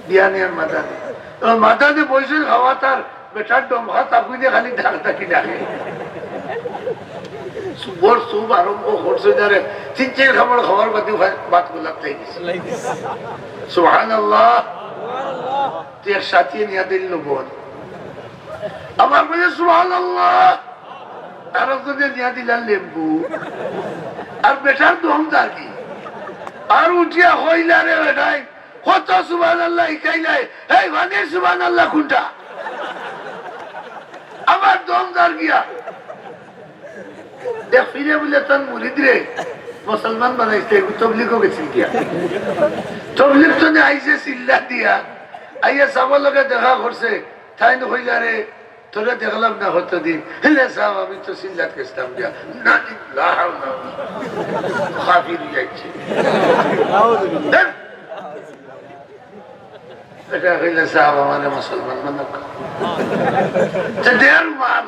বিয়ানে আর মাদানে। এখন মাদানে বইছইন খাওয়াত আর বেটার ডমখা তাকুইনে খালি ডাক ডাকি ডাকে। সুবর সুব আরম্ভ করছে না রে, তিন চাইর কামড় খাওয়ার বাদে ভাত গোলাপ তাই গেছে। সুবহানাল্লাহ। তুই এক সাথী নিয়া দিল লবণ। আবার বলে, "সুবহানাল্লাহ।" আর একজনে নিয়া দিলা লেম্বু। আর বেটার দম জাগি। আর উঠিয়া কইলা রে বেটায়, "কত সুবহানাল্লাহ হিকাইলায়, এই পানির সুবহানাল্লাহ কুনটা?" আমার দম জাগিয়া। দেখ, ফিরে বলে তার মুরিদরে মুসলমান বানাইছে, এগু তবলিগো গেছিল গিয়া। তবলিগ তো নে আইছে চিল্লা দিয়া, আইয়া সাবর লগে দেখা করছে, তাইন কইলা রে, "তোরে দেখলাম না কতদিন।" "হে সাব, আমি তো চিল্লাত গেছিলাম গিয়া।" "না, লা হাওলা ওয়ালা কুওয়াতা।" কাফির অইয়া আইছে। এটা কইলে সাহাবা মানে মুসলমান মানে। তো দেড় মাল।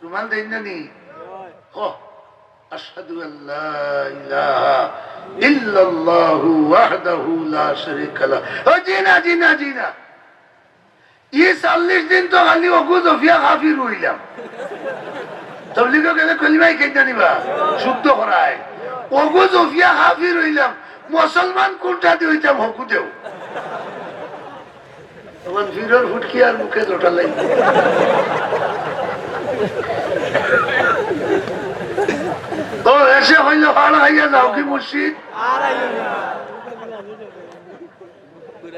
রুমাল দেন না নি? ও, আশহাদু আল্লা ইলাহা ইল্লাল্লাহু ওয়াহদাহু লা শারীকা লাহ। ও জি না, জি না, জি না। ই চল্লিশ দিন তো খালি অগু জফিয়া কাফির অইলাম। তবলিগো গেলে কলিমাই কেন জানিবা? শুদ্ধ করায়। অগু জফিয়া কাফির অইলাম। মুসলমান কোনটা দি অইতাম হকু দেও। তখন ফিরর ফুটকি আর মুখে জটা লাগবে। ও এসে হইল ফাড় খাইয়া যাও কি মুর্শিদ?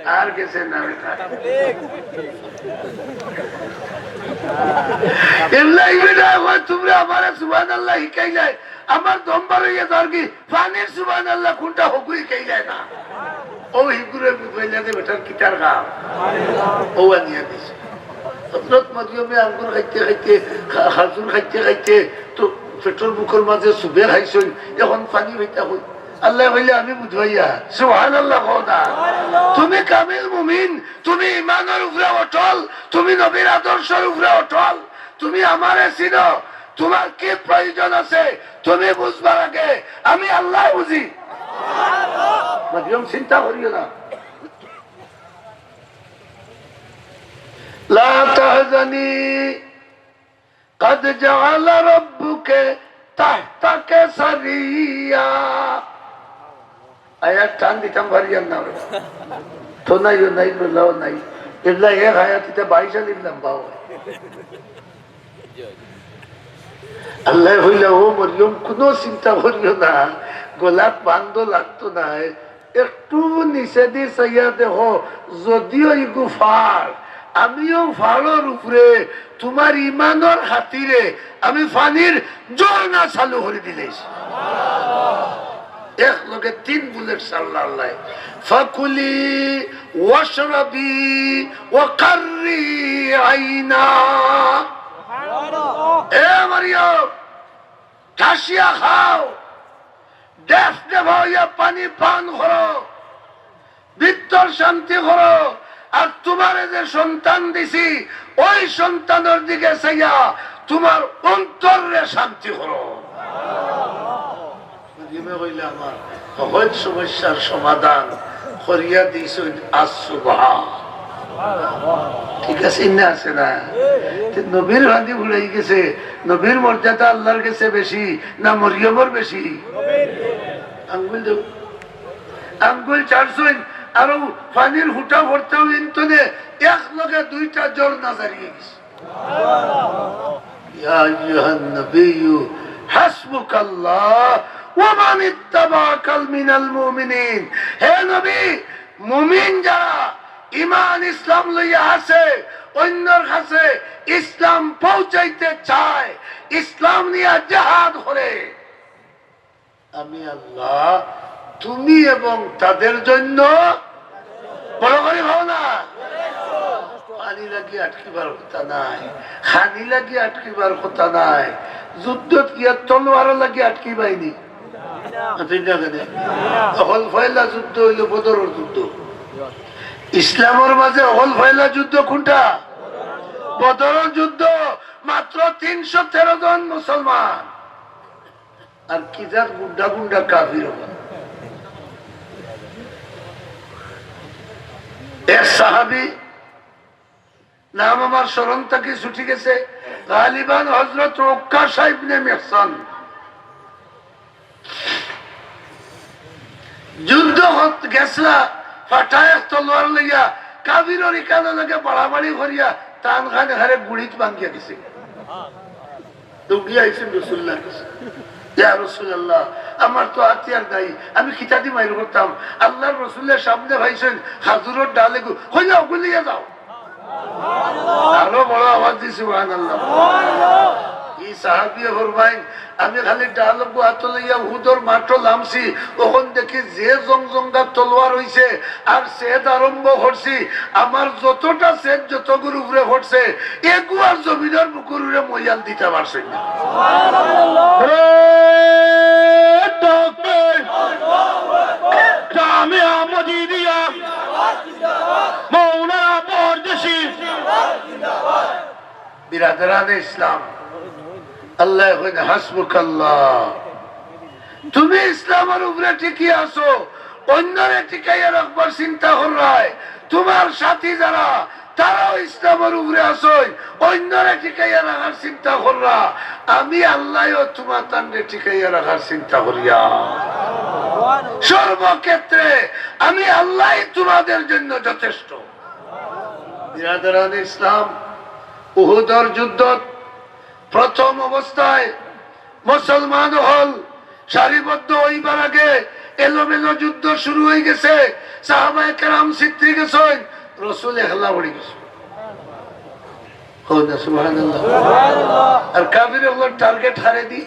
আর গেছে না বেটা। এমলাই বেটা, ওই তোমরা আমারে সুবহানাল্লাহ হিকাইলাই, আমার দম বার অইয়া যার কি, পানির সুবহানাল্লাহ কোনটা হকু হিকাইলাই না। ও হিগুরে বুঝাইলা যে বেটার কিতার কাম, ও আনিয়া দিছে। হযরত মরিয়মে আঙ্গুর খাইতে খাইতে, খা-, খাজুর খাইতে খাইতে তো পেটর মুখর মাঝে সুবে খাইছইন, এখন পানি হইতা হই। আল্লাহ কইলে আমি বুঝাইয়া। সুবহানাল্লাহ কও না। তুমি কামিল মুমিন, তুমি ইমানর উপরে অটল, তুমি নবীর আদর্শর উপরে অটল, তুমি আমারে চিনো, তোমার কি প্রয়োজন আছে তুমি বুঝবার আগে আমি আল্লাহ বুঝি। মরিয়ম চিন্তা করিও না। লা তাহজানি, قد جعل ربك تحتك سريا। আয়াত টান দিতাম পারি আর না। তো নাই, ও নাই, বললাও নাই। এগুলা এক আয়াত, এটা বাইশ আলিফ লম্বা হয়। আল্লাহ কইলা, "ও মরিয়ম, কোনো চিন্তা করিও না, গলাত বান্ধ লাগতো না।" একটু নিচেদি চাইয়া দেখো, যদিও ইগু ফাড়, আমিও ফাড়র উপরে তোমার ইমানর খাতিরে আমি পানির ঝর্ণা চালু করি দিলাইছি। এক লগে তিন বুলেট ছাড়লা আল্লাহ। ফাকুলি ওয়াশরাবি ওয়া কাররি আইনা। এ মরিয়ম, ঠাসিয়া খাও, ডেফ ডেফা অইয়া পানি পান করো, ভিতর শান্তি করো, আর তোমারে যে সন্তান দিছি, ওই সন্তানর দিকে চাইয়া তোমার অন্তররে শান্তি করো। মরিয়মে কইলা, "আমার সহজ সমস্যার সমাধান করিয়া দিছইন আজ সুবহান।" ঠিক আছে, ইন্না আছে না? তে নবীর ফাঁদি ফুরাই গেছে, নবীর মর্যাদা আল্লাহর গেছে বেশি না মরিয়মর বেশি? আঙ্গুল দেও, আঙ্গুল ছাড়ছইন, আরো পানির ফুটা পড়তেও ইন্তনে এক লগে দুইটা ঝর্ণা জারি গেছে। ইয়া আইয়ুহান নবিয়্যু হাসবুকাল্লাহ ওয়া মান ইত্তাবাআকা মিনাল মুমিনিন। হে নবী, মুমিন যারা ঈমান ইসলাম লইয়া আছে, অন্যর কাছে ইসলাম পৌঁছাইতে চায়, ইসলাম নিয়া জিহাদ করে, আমি আল্লাহ তুমি এবং তাদের জন্য, বড় করি কও না, পানি লাগি আটকিবার কথা নাই, খানি লাগি আটকিবার কথা নাই, যুদ্ধত গিয়া তলোয়ার লাগি আটকিবায়নি। আপনি না জানেন? অকল পয়লা যুদ্ধ অইল বদরর যুদ্ধ। ইসলামর মাঝে অকল পয়লা যুদ্ধ কোনটা? বদরর যুদ্ধ। মাত্র তিনশো তেরো জন মুসলমান। আর কি জাত গুন্ডা গুন্ডা কাফির অকল। এক সাহাবী, নাম আমার স্মরণ থাকি ছুটি গেছে, গালিবান হযরত উক্কাশা ইবনে মিহসান। যুদ্ধ হত গেছলা, ফাটা এক তলোয়ার লইয়া, কাফিরর ইকানো লগে বাড়াবাড়ি করিয়া, তান খান হারে গুড়িত ভাঙ্গিয়া গেছে। দৌড়িয়া আইছেন রসুল্লাহর কাছে। ইয়া রাসূলুল্লাহ, আমার তো হাতিয়ার নাই, আমি কিতা দি মাইর করতাম? আল্লাহর রসুলের সামনে ভাইছেন, খাজুরর ডাল এগু, কইলা, "ওগুলিয়া যাও।" আরো বড় আওয়াজ দি সুবহানাল্লাহ। ই সাহাবিয়ে ফরমাইন, আমি খালি ডাল এগু আতো লইয়া উহুদর মাঠো লামছি, অখন দেখি যে জংজঙ্গা তলোয়ার অইছে, আর সেদ আরম্ভ করছি, আমার যতটা সেদ যতগুর উপরে পড়ছে, এগু আর জমিনর বুকুর উপরে মইয়াল দিতা পারছইন না। এ, তকবীর! জামিয়া মজিদিয়া বিরাদরানে ইসলাম, আল্লায় কইন, "হাসবুকাল্লাহ।" তুমি ইসলামর উপরে টিকি আছো, অইন্যরে টিকাইয়া রাখবার চিন্তা কররায়। তুমার সাথী যারা, তারাও ইসলামর উপরে আছইন, অইন্যরে টিকাইয়া রাখার চিন্তা কররা। আমি আল্লায়ও তুমাতানরে টিকাইয়া রাখার চিন্তা করিয়ার। সর্বক্ষেত্রে আমি আল্লায় তুমাদের জন্য যথেষ্ট। বিরাদরানে ইসলাম, উহুদর যুদ্ধত প্রথম অবস্থায় মুসলমান অকল সারিবদ্ধ অইবার আগে এলোমেলো যুদ্ধ শুরু অইগেছে। সাহাবায়ে কেরাম ছিত্রি গেছইন, রসুল একলা পড়ি গেছইন। কও না সুবহানাল্লাহ। আর কাফির অকলর target কারে দি?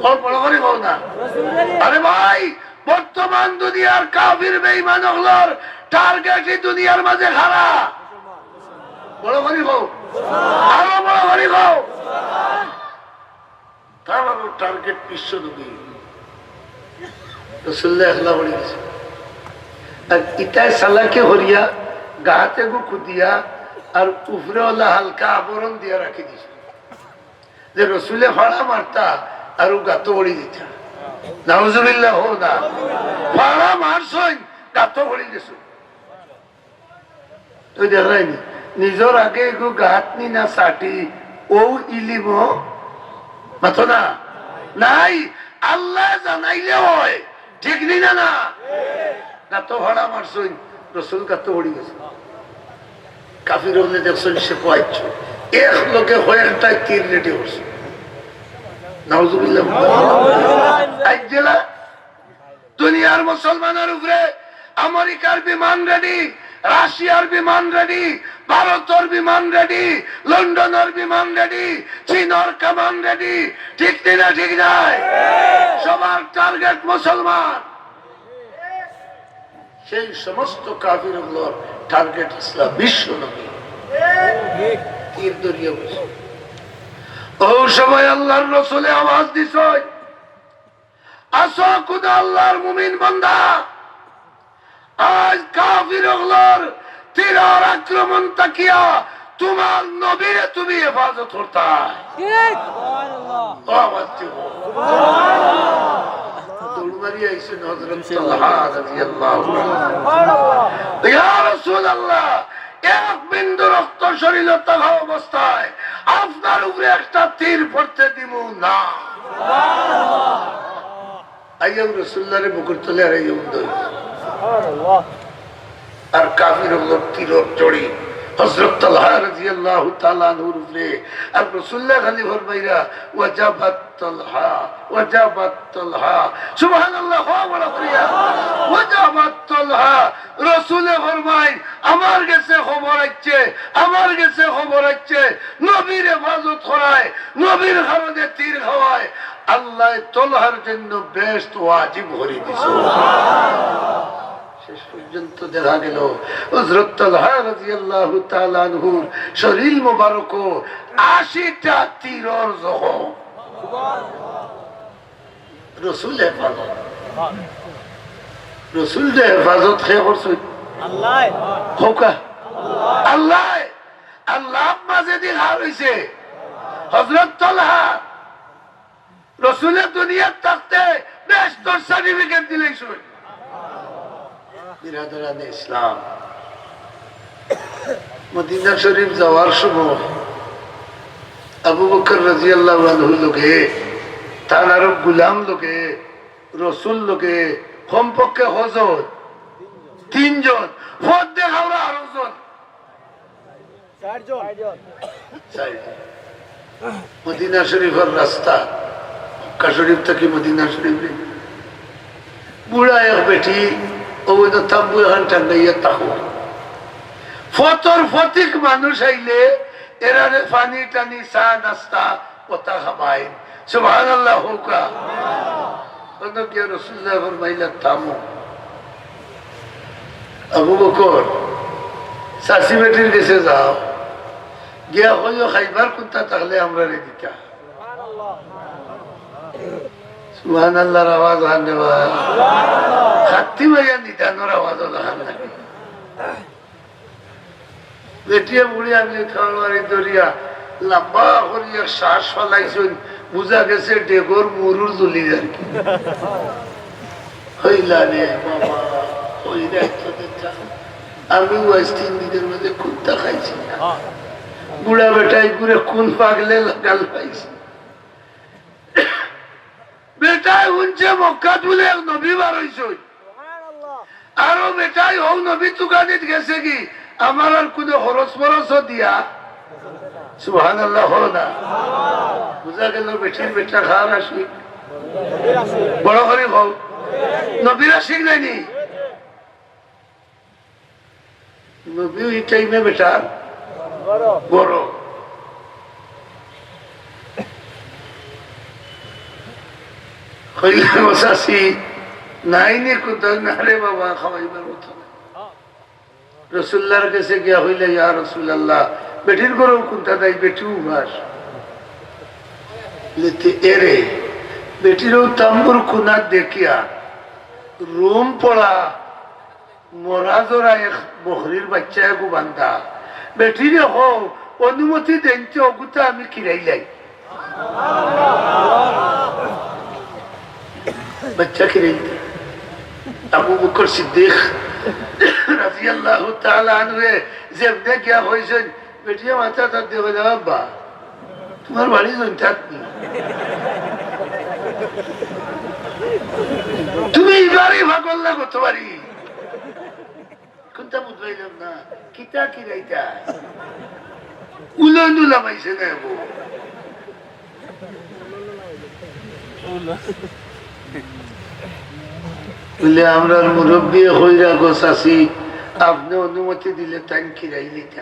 কও, বড় করি কও না। আরে ভাই, বর্তমান দুনিয়ার কাফির বেঈমান অকলর target ই দুনিয়ার মাঝে কারা। বড় করি কও, আরো বড় করি কও। তারারও target বিশ্ব নবী। রসুল্লাহ একলা পড়ি গেছে। আর ইতায় চালাকি করিয়া, গাত এগু খুদিয়া, আর উপরে অলা হালকা আবরণ দিয়া রাখি দিছে। যে রসুলে ফাড়া মারতা, আর অউ গাতো পড়ি দিতা। নাউজুবিল্লাহ কও না। ফাড়া মারছইন, গাতো পড়ি গেছইন। তুই দেখরায়নি, নিজর আগে এগু গাত নি না চাটি, অউ ইলিমও মাতো না। নাই, আল্লায় জানাইলে অয়, ঠিক নি না, না? গাতো ফাড়া মারছইন, রসুল গাতো পড়ি গেছে। কাফির অকলে দেখছইন সে কয়েকজন, এক লগে কয়েকটায় তীর ready করছে। নাউজুবিল্লাহ। আইজ জেলা দুনিয়ার মুসলমানর উপরে আমেরিকার বিমান ready, রাশিয়ার বিমান ready, ভারতর বিমান ready, লন্ডনর বিমান ready, চীনর কামান ready, ঠিক নি না, ঠিক নায়? সবার target মুসলমান। সেই সমস্ত কাফির অকলর target আছলা বিশ্ব নবী। তীর ধরিয়া বসে। অউ সময় আল্লাহর রসুলে আওয়াজ দিছইন, আসো কুনু আল্লাহর মুমিন বান্দা, আইজ কাফির অকলর তীরর আক্রমণ থাকিয়া তুমার নবীরে তুমি হেফাজত করতায়। ঠিক। ও আমার যুবক। দৌড় মারি আইছেন হযরত তালহা রাদিয়াল্লাহু আনহু। ইয়া রাসূলুল্লাহ, এক বিন্দু রক্ত শরীরো থাকা অবস্থায় আপনার উপরে একটা তীর পড়তে দিমু না। আইয়াম রাসূলুল্লাহরে বুকুর তলে আর আইয়াম দই। আর কাফির অকলর তীরর জড়ি হযরত তালহা রাদিয়াল্লাহু তাআলা আনহুর উপরে। আর রাসূলুল্লাহ খালি ফরমাইরা, "ওয়াজাবাত তালহা, ওয়াজাবাত তালহা।" সুবহানাল্লাহ, কও বড় করিয়া। "ওয়াজাবাত তালহা।" রাসূলে ফরমাইন, "আমার গেছে খবর আইছে, আমার গেছে খবর আইছে, নবীর হেফাজত করায়, নবীর কারণে তীর খাওয়ায়, আল্লায় তালহার জন্য বেহেশত ওয়াজিব করি দিছে।" শেষ পর্যন্ত দেখা গেল হযরত তালহা রাদিয়াল্লাহু তাআলা আনহুর শরীর মোবারকো আশিটা তীরর জখম। রসুল হেফাজত, রসুলরে হেফাজত কে করছইন? আল্লাহ। কউক্কা। আল্লাহ। আল্লাহ মাঝে দি হার অইছে। হযরত তালহা রসুলে দুনিয়াত থাকতে বেহেশতর certificate দিলাইছইন। বিরাদরানে ইসলাম, মদিনা শরীফ যাওয়ার সময় আবু বকর রাদিয়াল্লাহু আনহুর লগে, তান আরো গুলাম লগে, রসুল লগে, কমপক্ষে কয়জন? তিনজন। পথ দেখাওরা আরো জন। চাইরজন। মদিনা শরীফর রাস্তা, মক্কা শরীফ থাকি মদিনা শরীফ রে। বুড়া এক বেটি, অউ অইন তাম্বু এখান টাঙ্গাইয়া থাকো। পথর পথিক মানুষ আইলে এরারে পানি টানি, চা, নাস্তা, কথা খাবাইন। সুবহানাল্লাহ কউক্কা। অনো গিয়া রাসূলুল্লাহ ফরমাইলা, "থামো।" আবু বকর, চাচি বেটির গেছে যাও, গিয়া কইও খাইবার কুন্তা থাকলে আমরারে দিতা। সুবহানাল্লাহর আওয়াজ অখান রে বা। খাত্তি মাইয়া নিদানর আওয়াজ অখান নায়। বেটিয়ে বুড়ি আনলি খাওয়ারি দরিয়া, লম্বা করি এক শ্বাস ফালাইছইন, বুঝা গেছে ডেগর মুরুর জ্বলি যার কি। হইলা রে বাবা, হইলা তো দেখতাম। আমিও আজ তিন দিনের মধ্যে কুন্তা খাইছি না। বুড়া বেটায় ঘুরে কোন পাগলে লাগাল পাইছি। বেটায় হুনছে মক্কাত বুলে এক নবী বার অইছইন। আরো বেটায় হউ নবী তুকানিত গেছে কি, আমার আর কুনু খরচ মরচও দিয়া। সুবহানাল্লাহ, হউ না? বুঝা গেল বেটির বেটা কার আশিক। বড় করি কও, নবীর আশিক নায়নি? নবীও ই টাইমে বেটার বড়। কইলা, "ও চাচি, নায়নি কুন্তা?" "না রে বাবা, খাওয়াইবার মতো না।" রসুল্লার গেছে গিয়া কইলা, "ইয়া রাসূলুল্লাহ, বেটির ঘরো কুন্তা নাই, বেটিও উপাস।" লেতে এরে, বেটিরও তাম্বুর কুনাত দেখিয়া, রুম পড়া, মরা জরা এক বকরির বাইচ্চা এগু বান্ধা। বেটিরে কও, অনুমতি দেইনতে অগুতা আমি কিরাইলাই। বাইচ্চা কিরাইতে। আবু বকর সিদ্দিক রাদিয়াল্লাহু তাআলা আনহুয়ে যেমনে গিয়া কইছইন, বেটিয়ে মাথা তার দিয়া কইলা, "আব্বা, তুমার বাড়ি জৈন্তাত নি? তুমি ইবারই পাগল না গতবারই?" কুন্তা বুঝলাম না। কিতা কিরাইতা? উলন উলা পাইছে না এগো। বুলে, "আমরার মুরব্বিয়ে কইরা গো চাচি, আপনে অনুমতি দিলে তাইন কিরাইলিতা।"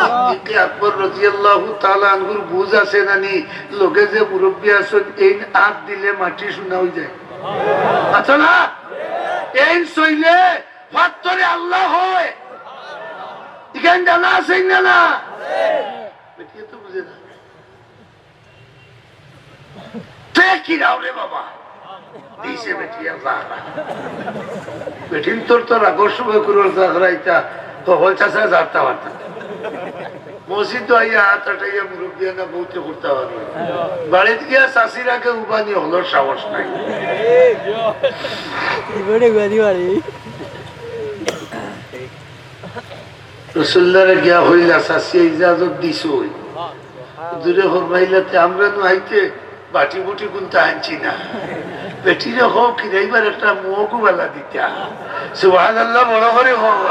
সিদ্দিকে আকবর রাদিয়াল্লাহু তাআলা আনহুর বুঝ আছে না নি, লগে যে মুরব্বি আছইন, এইন আত দিলে মাটি সোনা অই যায়। আচ্ছা না? এইন ছইলে পাত্তরে আল্লাহ অয়। ইখান জানা আছে না, না? বেটিয়ে তো বুঝে না। তে কিরাও রে বাবা? দিছে বেটিয়ে জাগরা। বেটিন্তর তো রাগর সময় কুরোর জাগরা ইতা, তো হল চাচা জাগতা পারতা। মসজিদ তো আইয়া আত আটাইয়া মুরব্বিয়ানা বউতে করতা পারো। বাড়িত গিয়া চাচির আগে উবানি হলর সাহস নাই। কি করে গদি বাড়ি? রসুল্লারে গিয়া কইলা, "চাচিয়ে ইজাজত দিছইন।" হুজুরে ফরমাইলা, "তে আমরা নু আইতে বাটি বুটি কুন্তা আনছি না। বেটিরে কও কিরাইবার একটা মগও বালা দিতা।" সুবহানাল্লাহ, বড় করি কও।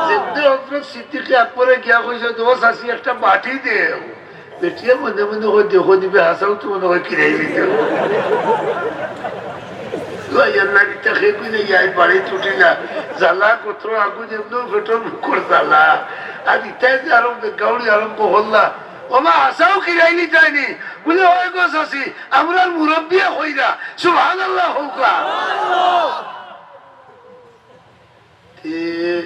যেমনে হযরত সিদ্দিকে আকবরে গিয়া কইছে, "ও চাচি, একটা বাটি দেও।" বেটিয়ে মনে মনে কয়, "দেখো দিবে, হাছাউ তো মনে কয় কিরাইলিতা।" ভাই আল্লাহ, ইতা খেয়ে কইলে, ইয়াই বাড়ি টুটি না। জ্বালা কত আগুন, এমনেও পেটর মুখর জ্বালা। আর ইতায় যে আরো গাউড়ি আরম্ভ করলা, "ও মা, হাছাউ কিরাইলিতায় নি?" বুলে, "ওই গো চাচি, আমরার মুরব্বিয়ে কইরা।" সুবহানাল্লাহ কউক্কা। তে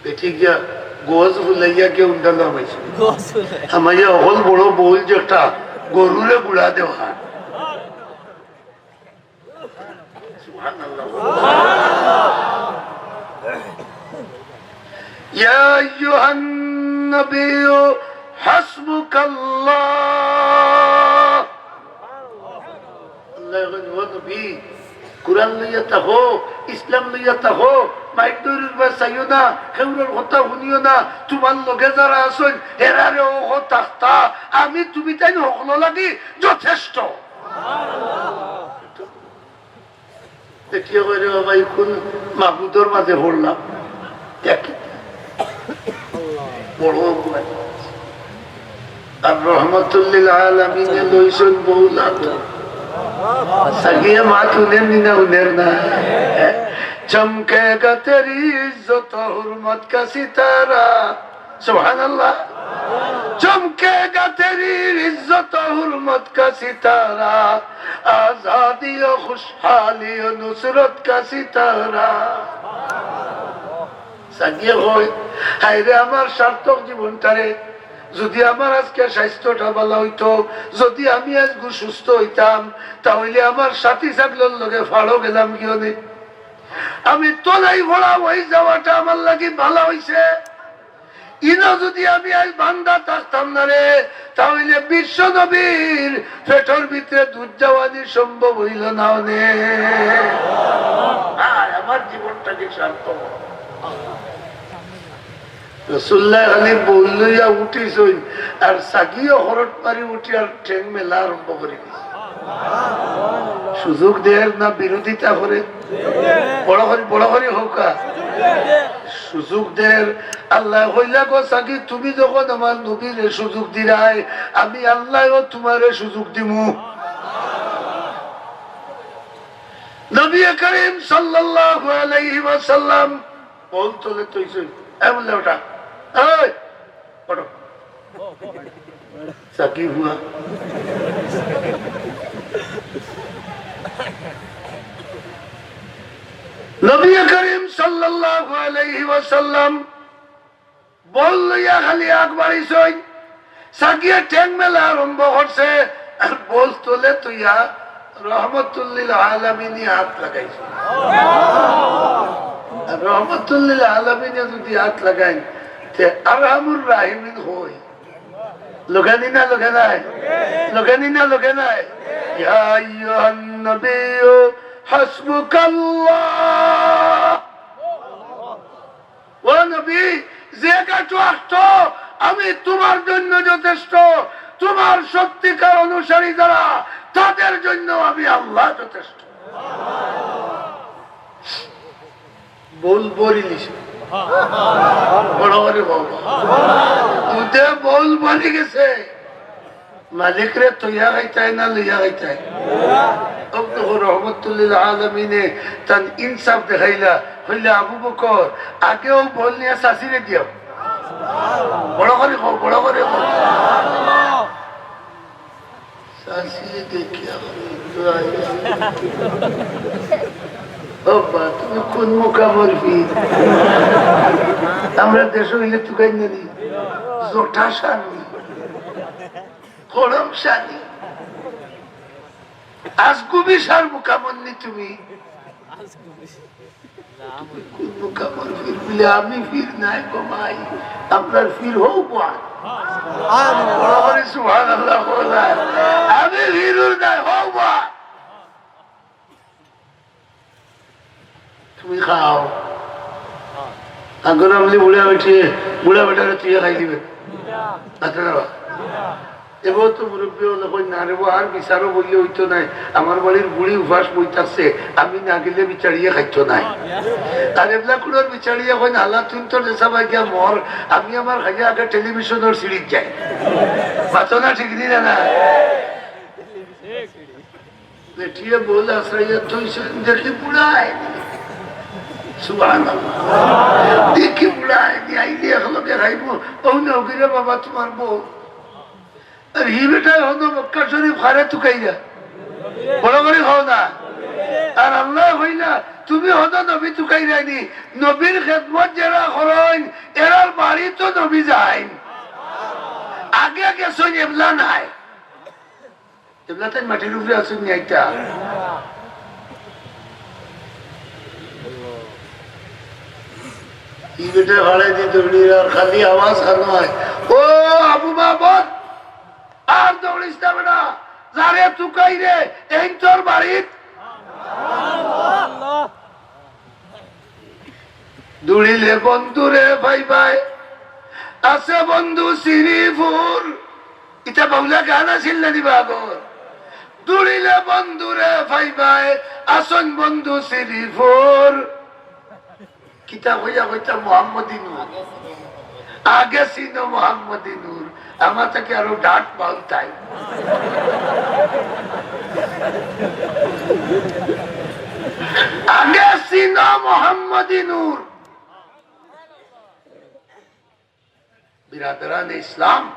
বেটি গিয়া গজ ফুলাইয়া গিয়া উন্ডা লামাইছে। গজ ফুলাইয়া। হামাইয়া অকল বড় বউল যে একটা গরুরে গুড়া দেওয়া। সুবহানাল্লাহ। ইয়া আইয়ুহান নবিয়্যু হাসবুকাল্লাহ। আল্লায় কইন, "ও নবী, কুরআন লইয়া থাকো, ইসলাম লইয়া থাকো, মাইর দৌড়ির বায় চাইও না, কেউরর কথা হুনিও না, তুমার লগে যারা আছইন, হেরারে অউ থাকতা, আমি তুমি তাইন হকলর লাগি যথেষ্ট।" দেখিয়া কয়, "রে বাবা, ই কুন মাবুদর মাঝে পড়লাম?" দেখ, বড় অপমান। আর রহমাতুল্লিল আলামিনে লইছইন বউলাত। সাগিয়ে মাত হুনের নি না হুনের না? চমকেগা তেরি ইজ্জত ও হুরমত কা সিতারা। সুবহানাল্লাহ। চমকেগা তেরি ইজ্জত ও হুরমত কা সিতারা, আজাদি ও খুশহালি ও নুসরত কা সিতারা। সাগিয়ে কয়, "হায়রে আমার সার্থক জীবনটারে, যুদি আমার আজকে স্বাস্থ্যটা ভালা অইতো, যুদি আমি আইজগু সুস্থ অইতাম, তা অইলে আমার সাথী ছাগলর লগে ফাড়ো গেলাম গিয়নে। আমি তলাই ফড়া অই যাওয়াটা আমার লাগি ভালা অইছে।" ইনো যদি আমি আইজ বান্দা থাকতাম না রে, তা অইলে বিশ্ব নবীর পেটর ভিতরে দুধ যাওয়ানি সম্ভব অইলো না অনে। আর আমার জীবনটা কি সার্থক? রাসূলুল্লাহ খালি বউল লইয়া উঠিছইন, আর ছাগিও হরট মারি উঠি আর ঠেং মেলা আরম্ভ করি দিছে। সুযোগ দের না বিরোধিতা করে? বড় করি, বড় করি কউক্কা। সুযোগ দের। আল্লায় কইলা, "গো ছাগি, তুমি যখন আমার নবীরে সুযোগ দিরায়, আমি আল্লায়ও তুমারে সুযোগ দিমু।" নবী করিম সাল্লাল্লাহু আলাইহি ওয়াসাল্লাম বউল তলে থইছইন। এ বউল লে, ওঠা। এই, ওঠো। ছাগি হুয়া। নবী করিম সাল্লাল্লাহু আলাইহি ওয়াসাল্লাম বউল লইয়া খালি আগ বাড়িছইন, ছাগিয়ে ঠেং মেলা আরম্ভ করছে, আর বউল তলে থইয়া রহমতুল্লিল আলামিনে আত লাগাইছইন। আর রহমতুল্লিল আলামিনে যদি আত লাগাইন, তে আরহামুর রাহিমিন কই? লাগাইন নি না লাগাইন নাই? লাগাইন নি না লাগাইন নাই? ইয়া আইয়ুহান নাবিয়্যু হাসবুকাল্লাহ। ও নবী, যে কাঠো আঁকতো, আমি তুমার জন্য যথেষ্ট, তুমার সত্যিকার অনুসারী যারা, তাদের জন্য আমি আল্লাহ যথেষ্ট। বউল ভরিলিছে। বড় করি বউল। দুধে বউল ভরি গেছে। মালিকরে থইয়া খাইতায় না লইয়া খাইতায়? অউ তো রহমতুল্লিল আলামিনে তান ইনসাফ দেখাইলা, কইলা, "আবু বকর, আগেও বউল নিয়া চাচিরে দিয়াও।" বড় করি কও, বড় করি কও। চাচিরে দেখিয়া কইলা, "বাবা, তুমি কোন মুকামর পীর? আমরা দেশো অইলে তুকাইন না নি, জটা সানি।" করম সানি। আজগুবি সার মুকামর নি তুমি। তুমি কোন মুকামর পীর? বলে, "আমি পীর নায় গো ভাই, আপনার পীর হউক বা।" বড় করি সুবহানাল্লাহ বলা। "আমি পীর নায়, হউক বা।" তুমি খাও। আগর আমলি বুড়া বেটিয়ে, বুড়া বেটারে তুইয়া খাই দিবে। আচ্ছা না বা? এবার তো মুরব্বি অকলে কইন, "না রে বা, আর বিচারও বইলে অইতো নায়। আমার বাড়ির বুড়ি উপাস বই থাকছে, আমি না গেলে বিচারিয়ে খাইতো নায়।" আর এবলা কুড়ার বিচারিয়ে কইন, "হালা তুই তোর দেশা বাই গিয়া মর, আমি আমার খাইয়া আগে টেলিভিশনর সিরিজ যাই।" মাতো না, ঠিক নি না? না। বেটিয়ে বউল আছড়াইয়া থইছইন, দেখি বুড়া আইনি। সুবহানাল্লাহ। দেখি বুড়া আইনি, আইলে একলগে খাইমু। অউ নেও গিরে বাবা তুমার বউল। আর হি বেটায় হনো মক্কা শরিফ কারে তুকাইরা? বড় করি কও না। আর আল্লায় কইলা, "তুমি হনো নবী তুকাইরায়নি।" নবীর খেদমত যেরা করইন, এরার বাড়িত নবী যাইন। আগে গেছইন, এবলা নায়। এবলা তাইন মাটির উপরে আছইন নি আইতা। ই বেটা ভাড়াই দি দৌড়ির আর খালি আওয়াজ খানো হয়, "ও আবু মাহমুদ, আর দৌড়িস না বেটা, যারে তুকাইরে, এইন তোর বাড়িত।" দৌড়িলে বন্ধুরে পাইবায়, আছে বন্ধু শ্রীপুর। ইটা বাউলা গান আছিল না নি বাগর? দৌড়িলে বন্ধুরে পাইবায়, আছইন বন্ধু শ্রীপুর। কিতা কইয়া কইতা মোহাম্মদী নূর। আগে চিনো মোহাম্মদী নূর। আমার থাকি আরো ডাট বাউলতাই। আগে চিনো মোহাম্মদী নূর। বিরাদরানে ইসলাম,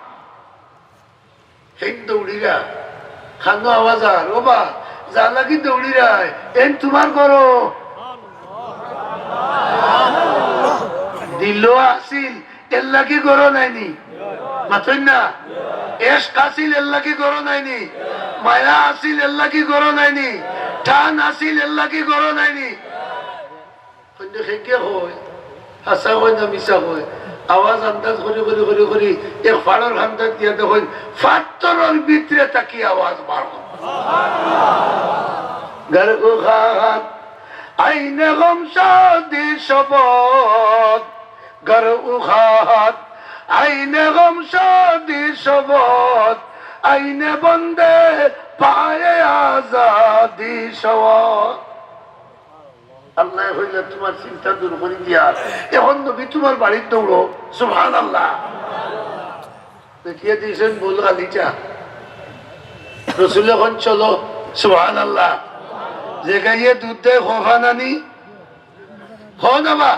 হেন দৌড়িরা, খানো আওয়াজ আর, "ও বা, যা লাগি দৌড়িরা, এন তুমার ঘরো।" দিল আছিল, এর লাগি ঘরো নাইনি। মাতইন না? এশক আছিল, এর লাগি ঘরো নাইনি। মায়া আছিল, এর লাগি ঘরো নাইনি। টান আছিল, এর লাগি ঘরো নাইনি। কইন দে, খেকে কয়, হাছা কয় না মিছা কয়? আওয়াজ আন্দাজ করি, করি, করি, করি এক ফাড়র কান্দাত গিয়া দেখইন, ফাত্তরর ভিতরে থাকি আওয়াজ বার অয়। ঘর উখাত আইনে গম শাদি শবদ, ঘর উখাত আইনে গম শাদি শবদ, আইনে বন্দে পায়ে আজাদি শবদ। আল্লায় কইলা, "তুমার চিন্তা দূর করি দিয়া, এখন নবী তুমার বাড়িত দৌড়ো।" সুবহানাল্লাহ। দেখিয়া দিছইন বল গালিচা। রসুলে কইন, "চলো।" সুবহানাল্লাহ। যে গাইয়ে দুধ দেয়, খোফা নানি, হো না বা?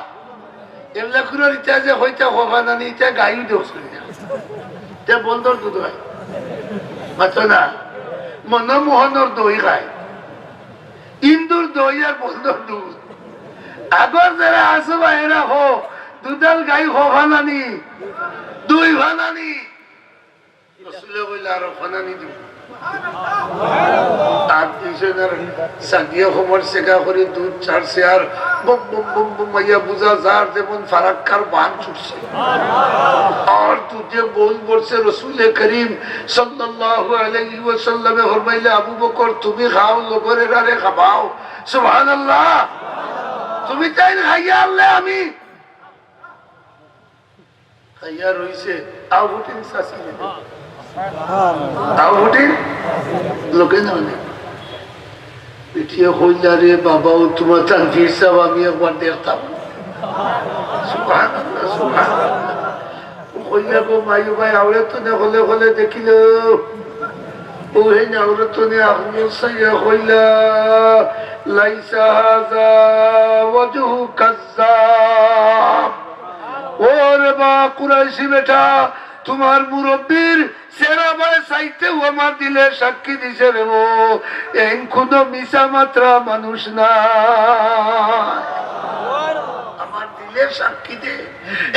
এবলা কুরোর ইটা যে কইতা খোফা নানি, ইটা গাইও দেখছইন না। তে বন্দর দুধ অয়। মাতো না। মনমোহনর দই খায়। ইন্দুর দই আর বন্দর দুধ। আগর যারা আছো বা এরা হো, দুধাল গাই খোফা নানি, দুই ফানানি। রসুলে কইলা, "আরো ফানানি দিবো।" আর দুইজনর সাদিয়া খবর সেকা করি দুধ ছাড়ছে আর বুম বুম বুম বুম মাইয়া বুঝা যার যেমন ফারাক্কার বান ছুটছে। আর দুধে বল পড়ছে। রসুলে করিম সাল্লাল্লাহু আলাইহি ওয়াসাল্লামে ফরমাইলা, "আবু বকর, তুমি খাও, লগর এরারে খাবাও।" সুবহানাল্লাহ। তুমি তাইন খাইয়া আনলে আমি খাইয়া রইছে, আউটিন চাচি রে। আউটিন লোকে না অনেক। পিঠিয়ে কইলা, "রে বাবা, ও তুমার তানভীর সাহেব, আমি একবার দেখতাম।" সুবহানাল্লাহ, সুবহানাল্লাহ। ও কইলা, "গো মাইও ভাই, আওরে তো নে হলে হলে দেখিল।" ও হে না, আওরে তো নে আহমদ সাইয়া কইলা, "লাইসা হাজা ওয়াজহু কাজ্জাব।" ওরে বা কুরাইশি বেটা, তুমার মুরব্বির চেহারা বায় চাইতেও আমার দিলে সাক্ষী দিছে রে ও, এইন কুনু মিছা মাতরা মানুষ না। আমার দিলে সাক্ষী দে,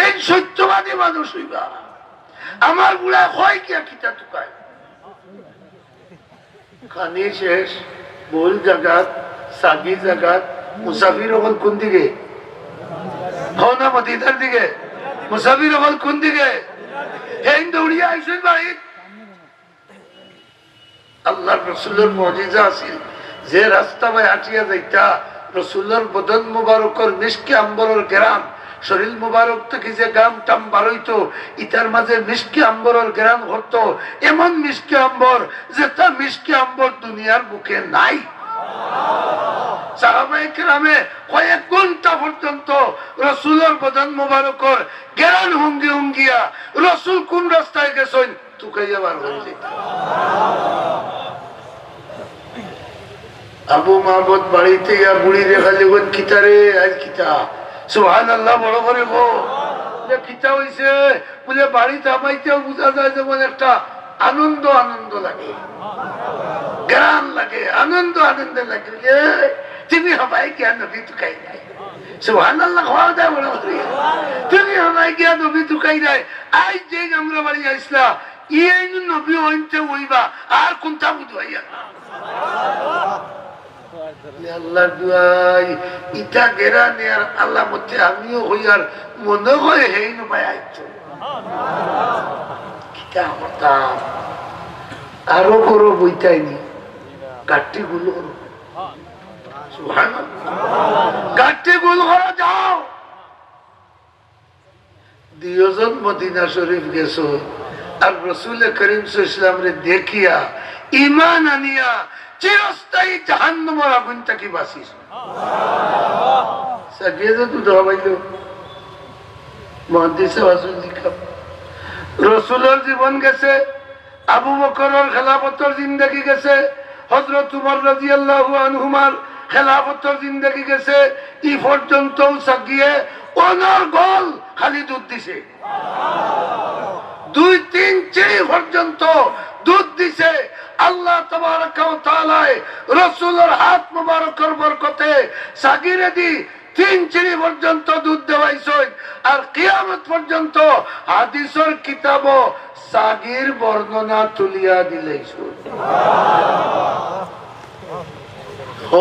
এইন সত্যবাদী মানুষ অইবা। আমার বুড়া হয় গিয়া কিতা তুকায়। খানি শেষ, ভুল জাগাত, সাগি জাগাত, মুসাফির অকল কুন দিকে? হো না মদিনার দিকে? মুসাফির অকল কুন দিকে? হেইন দৌড়িয়া আইছইন বাড়িত। আল্লাহর রসুলর মুজিজা আছিল, যে রাস্তা বায় আটিয়া যাইতা, রসুলর বদন মুবারকর মিশকে আম্বরর গেরান, শরীল মুবারক থাকি যে গাম টাম বারইতো, ইতার মাঝে মিশকে আম্বরর গেরান করতো, এমন মিশকে আম্বর, যেটা মিশকে আম্বর দুনিয়ার বুকে নাই। সাহাবায়ে কেরামে কয়েক ঘন্টা পর্যন্ত রসুলর বদন মুবারকর গেরান হুঙ্গি হুঙ্গিয়া রসুল কোন রাস্তায় গেছইন, তুকাইয়া বার করি যাইতা। আবু মাহমুদ বাড়িত আইয়া বুড়িরে খালি কইন, "কিতা রে, আইজ কিতা?" সুবহানাল্লাহ, বড় করি কও। বুলে, "কিতা অইছে?" বুলে, "বাড়িত হামাইতেউ বুঝা যায় যেমন একটা আনন্দ আনন্দ লাগে, গেরান লাগে, আনন্দ আনন্দ লাগে।" বুলে, "তুমি হামাই গিয়া নবী তুকাইরায়।" সুবহানাল্লাহ, কওয়া যায় বড় করি। "তুমি হামাই গিয়া নবী তুকাইরায়।" আইজ যেইন আমরার বাড়ি আইছলা, ইয়েইন নবী অইনতে অইবা, আর কুনটা বুঝাইয়া না। আল্লাহর দুয়াই, ইটা গেরানে আর আলামতে আমিও অই আর মনো অয় হেইন বায় আইতো। কিতা করতাম? আরো করো বইতাইনি। গাট্টি গুল করো। সুবহানাল্লাহ। গাট্টি গুল করো যাও। দুইজন মদিনা শরীফ গেছো, আর রসুলে করিম সাল্লাল্লাহু আলাইহি ওয়াসাল্লামরে দেখিয়া, ঈমান আনিয়া, চিরস্থায়ী জাহান্নামর আগুন থাকি বাঁচিছো। সাকিয়ে যে তুই ধরা পাইল, মুহাদ্দিসে রাসূল লিখা। রসুলর জীবন গেছে, আবু বকরর খেলাফতর জিন্দেগি গেছে, হযরত উমর রাদিয়াল্লাহু আনহুমার খেলাফতর জিন্দেগি গেছে, ই পর্যন্ত সাকিয়ে অনর্গল খালি দুধ দিছে। দুই তিন চিড়ি পর্যন্ত দুধ দিছে। আল্লাহ তাবারাকা ওয়া তাআলায় রসুলর হাত মুবারকর বরকতে সাকিরেদি তিন চিড়ি পর্যন্ত দুধ দেওয়াইছইন। আর কিয়ামত পর্যন্ত হাদিসর কিতাবো সাকির বর্ণনা তুলিয়া দিলাইছইন। হ,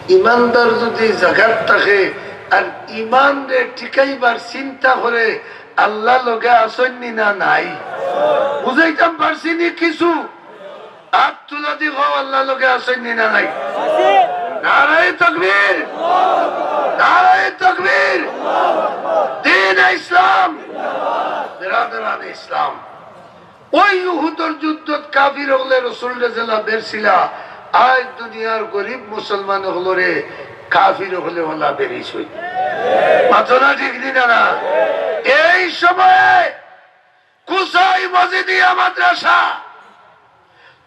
ইমানদার যদি জাগাত থাকে, আর ইমানরে টিকাইবার চিন্তা করে আল্লাহ লগে আছইন নি না নাই? বুঝাইতাম পারছি নি কিছু? আত তুলা দি কও, আল্লাহ লগে আছইন নি না নাই? নারায়ে তাকবীর, নারায়ে তাকবীর। দ্বীনে ইসলাম, বেরাদরানে ইসলাম। ওই উহুদর যুদ্ধত কাফির অকলে রসুলরে যেলা বেরছিলা, আইজ দুনিয়ার গরিব মুসলমান অকলরে কাফির অকলে ওলা বেরিছইন। মাতো না, ঠিক নি না? এই সময়ে কুসাই মজিদিয়া মাদ্রাসা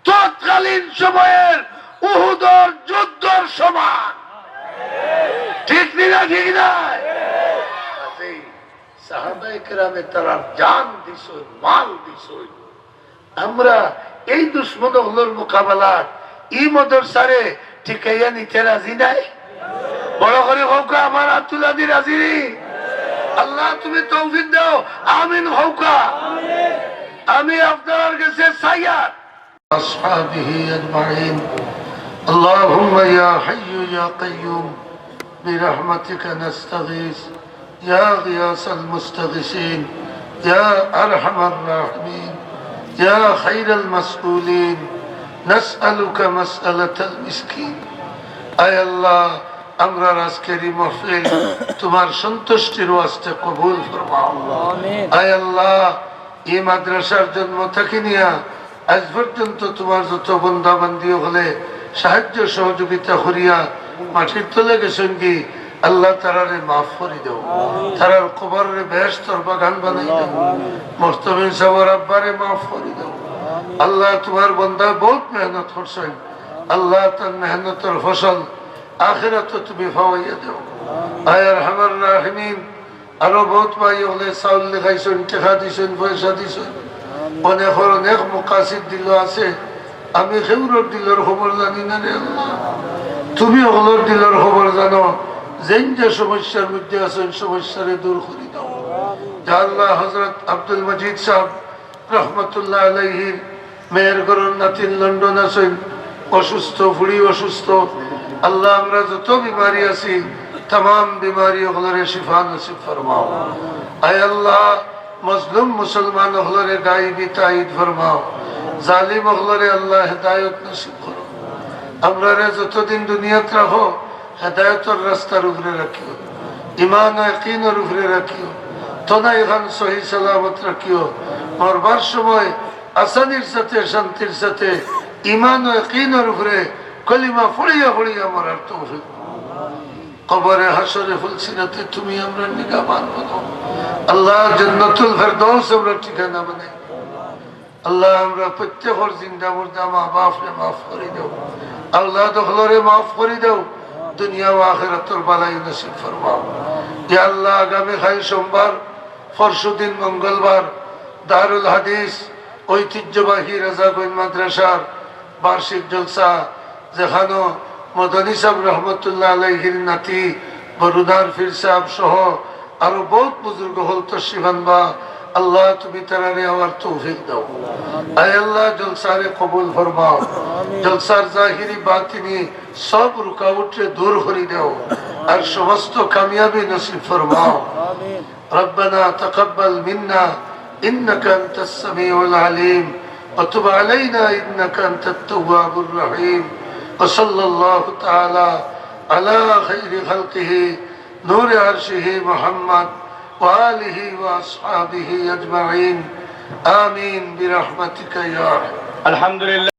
তৎকালীন সময়ের উহুদর যুদ্ধর সমান। ঠিক নি না? ঠিক না? সাহাবায়ে কেরামে তারার জান দিছইন, মাল দিছইন। আমরা এই দুশমন অকলর মোকাবেলাত ই মাদ্রাসারে টিকাইয়া নিতে রাজি নায়? বড় করি কউক্কা, আমার আত তুলা দি রাজি নি? আল্লাহ, তুমি তৌফিক দেও, আমিন কউক্কা। আমি আপনারার গেছে চাইয়ার। أصحابه أجمعين. اللهم يا حي يا قيوم برحمتك نستغيث يا غياث المستغيثين يا أرحم الراحمين يا خير المسؤولين نسألك مسألة المسكين. আয় আল্লাহ, আমরার আজকের এই মাহফিল তোমার সন্তুষ্টির ওয়াস্তে কবুল ফরমাও। আমিন। আয় আল্লাহ, এই মাদ্রাসার জন্ম থাকি নিয়া আজ পর্যন্ত তোমার যত বন্দা বান্দি অকলে সাহায্য সহযোগিতা করিয়া মাটির তলে গেছইন গি, আল্লাহ তারারে মাফ করি দেও, তারার কবররে বেহেশতর বাগান বানাই দেও। মোহতমিম সাবর আব্বারে মাফ করি দেও। আল্লাহ, তোমার বন্দা বউত মেহনত করছইন, আল্লাহ তার মেহনতর ফসল আখিরাতো তুমি পাওয়াইয়া দেও। আয় আরহামার রাহিমিন, আরো বউত ভাই অকলে চাউল লেখাইছইন, টেকা দিছইন, পয়সা দিছইন। অনেকর অনেক মুকাসিদ দিলো আছে। আমি কেউরর দিলর খবর জানি না রে আল্লাহ। তুমি অকলর দিলর খবর জানো। যেইন যে সমস্যার মধ্যে আছইন, সমস্যারে দূর করি দেও। ইয়া আল্লাহ, হযরত আব্দুল মজিদ সাহেব রহমতুল্লাহ আলাইহির মেয়ের ঘরর নাতিন লন্ডন আছইন, অসুস্থ, ফুড়ি অসুস্থ। আল্লাহ, আমরা যত বিমারি আছি, তামাম বিমারি অকলরে শিফা নসিব ফরমাও। আয় আল্লাহ, মজলুম মুসলমান অকলরে গাইবি তাইদ ফরমাও, জালিম অকলরে আল্লাহ হেদায়ত নসিব করো। আমরারে যতদিন দুনিয়াত রাখো, হেদায়তর রাস্তার উপরে রাখিও, ইমান ও ইয়াকিনর উপরে রাখিও, তনাই খান সহি সালামত রাখিও। মরবার সময় আসানির সাথে, শান্তির সাথে, ইমান ও ইয়াকিনর উপরে কলিমা পড়িয়া পড়িয়া মরার তৌফিক। কবরে হাশরে ফুলসিরাতে তুমি আমরার নিগাহবান বানাও। আল্লাহ, জান্নাতুল ফেরদৌস আমরার ঠিকানা বানাই। আল্লাহ, আমরা প্রত্যেকর জিন্দা মুর্দা মা বাপরে মাফ করি দেও, আওলাদ অকলরে মাফ করি দেও, দুনিয়া ও আখিরাতর ভালাই নসিব ফরমাও। ইয়া আল্লাহ, আগামী কাইল সোমবার, পরশুদিন মঙ্গলবার, দারুল হাদিস ঐতিহ্যবাহী রাজাগঞ্জ মাদ্রাসার বার্ষিক জলসা, যেখানো মদনী সাহেব রহমতুল্লাহ আলাইহির নাতি বরুদার পীর সাহেব সহ আরো বউত বুজুর্গ অকল তশরিফ আনবা। আল্লাহ, তুমি তারারে আওয়ার তৌফিক দাও। আয় আল্লাহ, জলসারে কবুল ফরমাও। জলসার জাহিরি বাতিনি সব রুকাওটরে দূর করি দাও, আর সমস্ত কামিয়াবি নসিব ফরমাও। ربنا تقبل منا إنك أنت السميع العليم وتب علينا إنك أنت التواب الرحيم وصلى الله تعالى على خير خلقه نور عرشه محمد وآله وأصحابه أجمعين. آمين برحمتك يا أرحم. الحمد لله.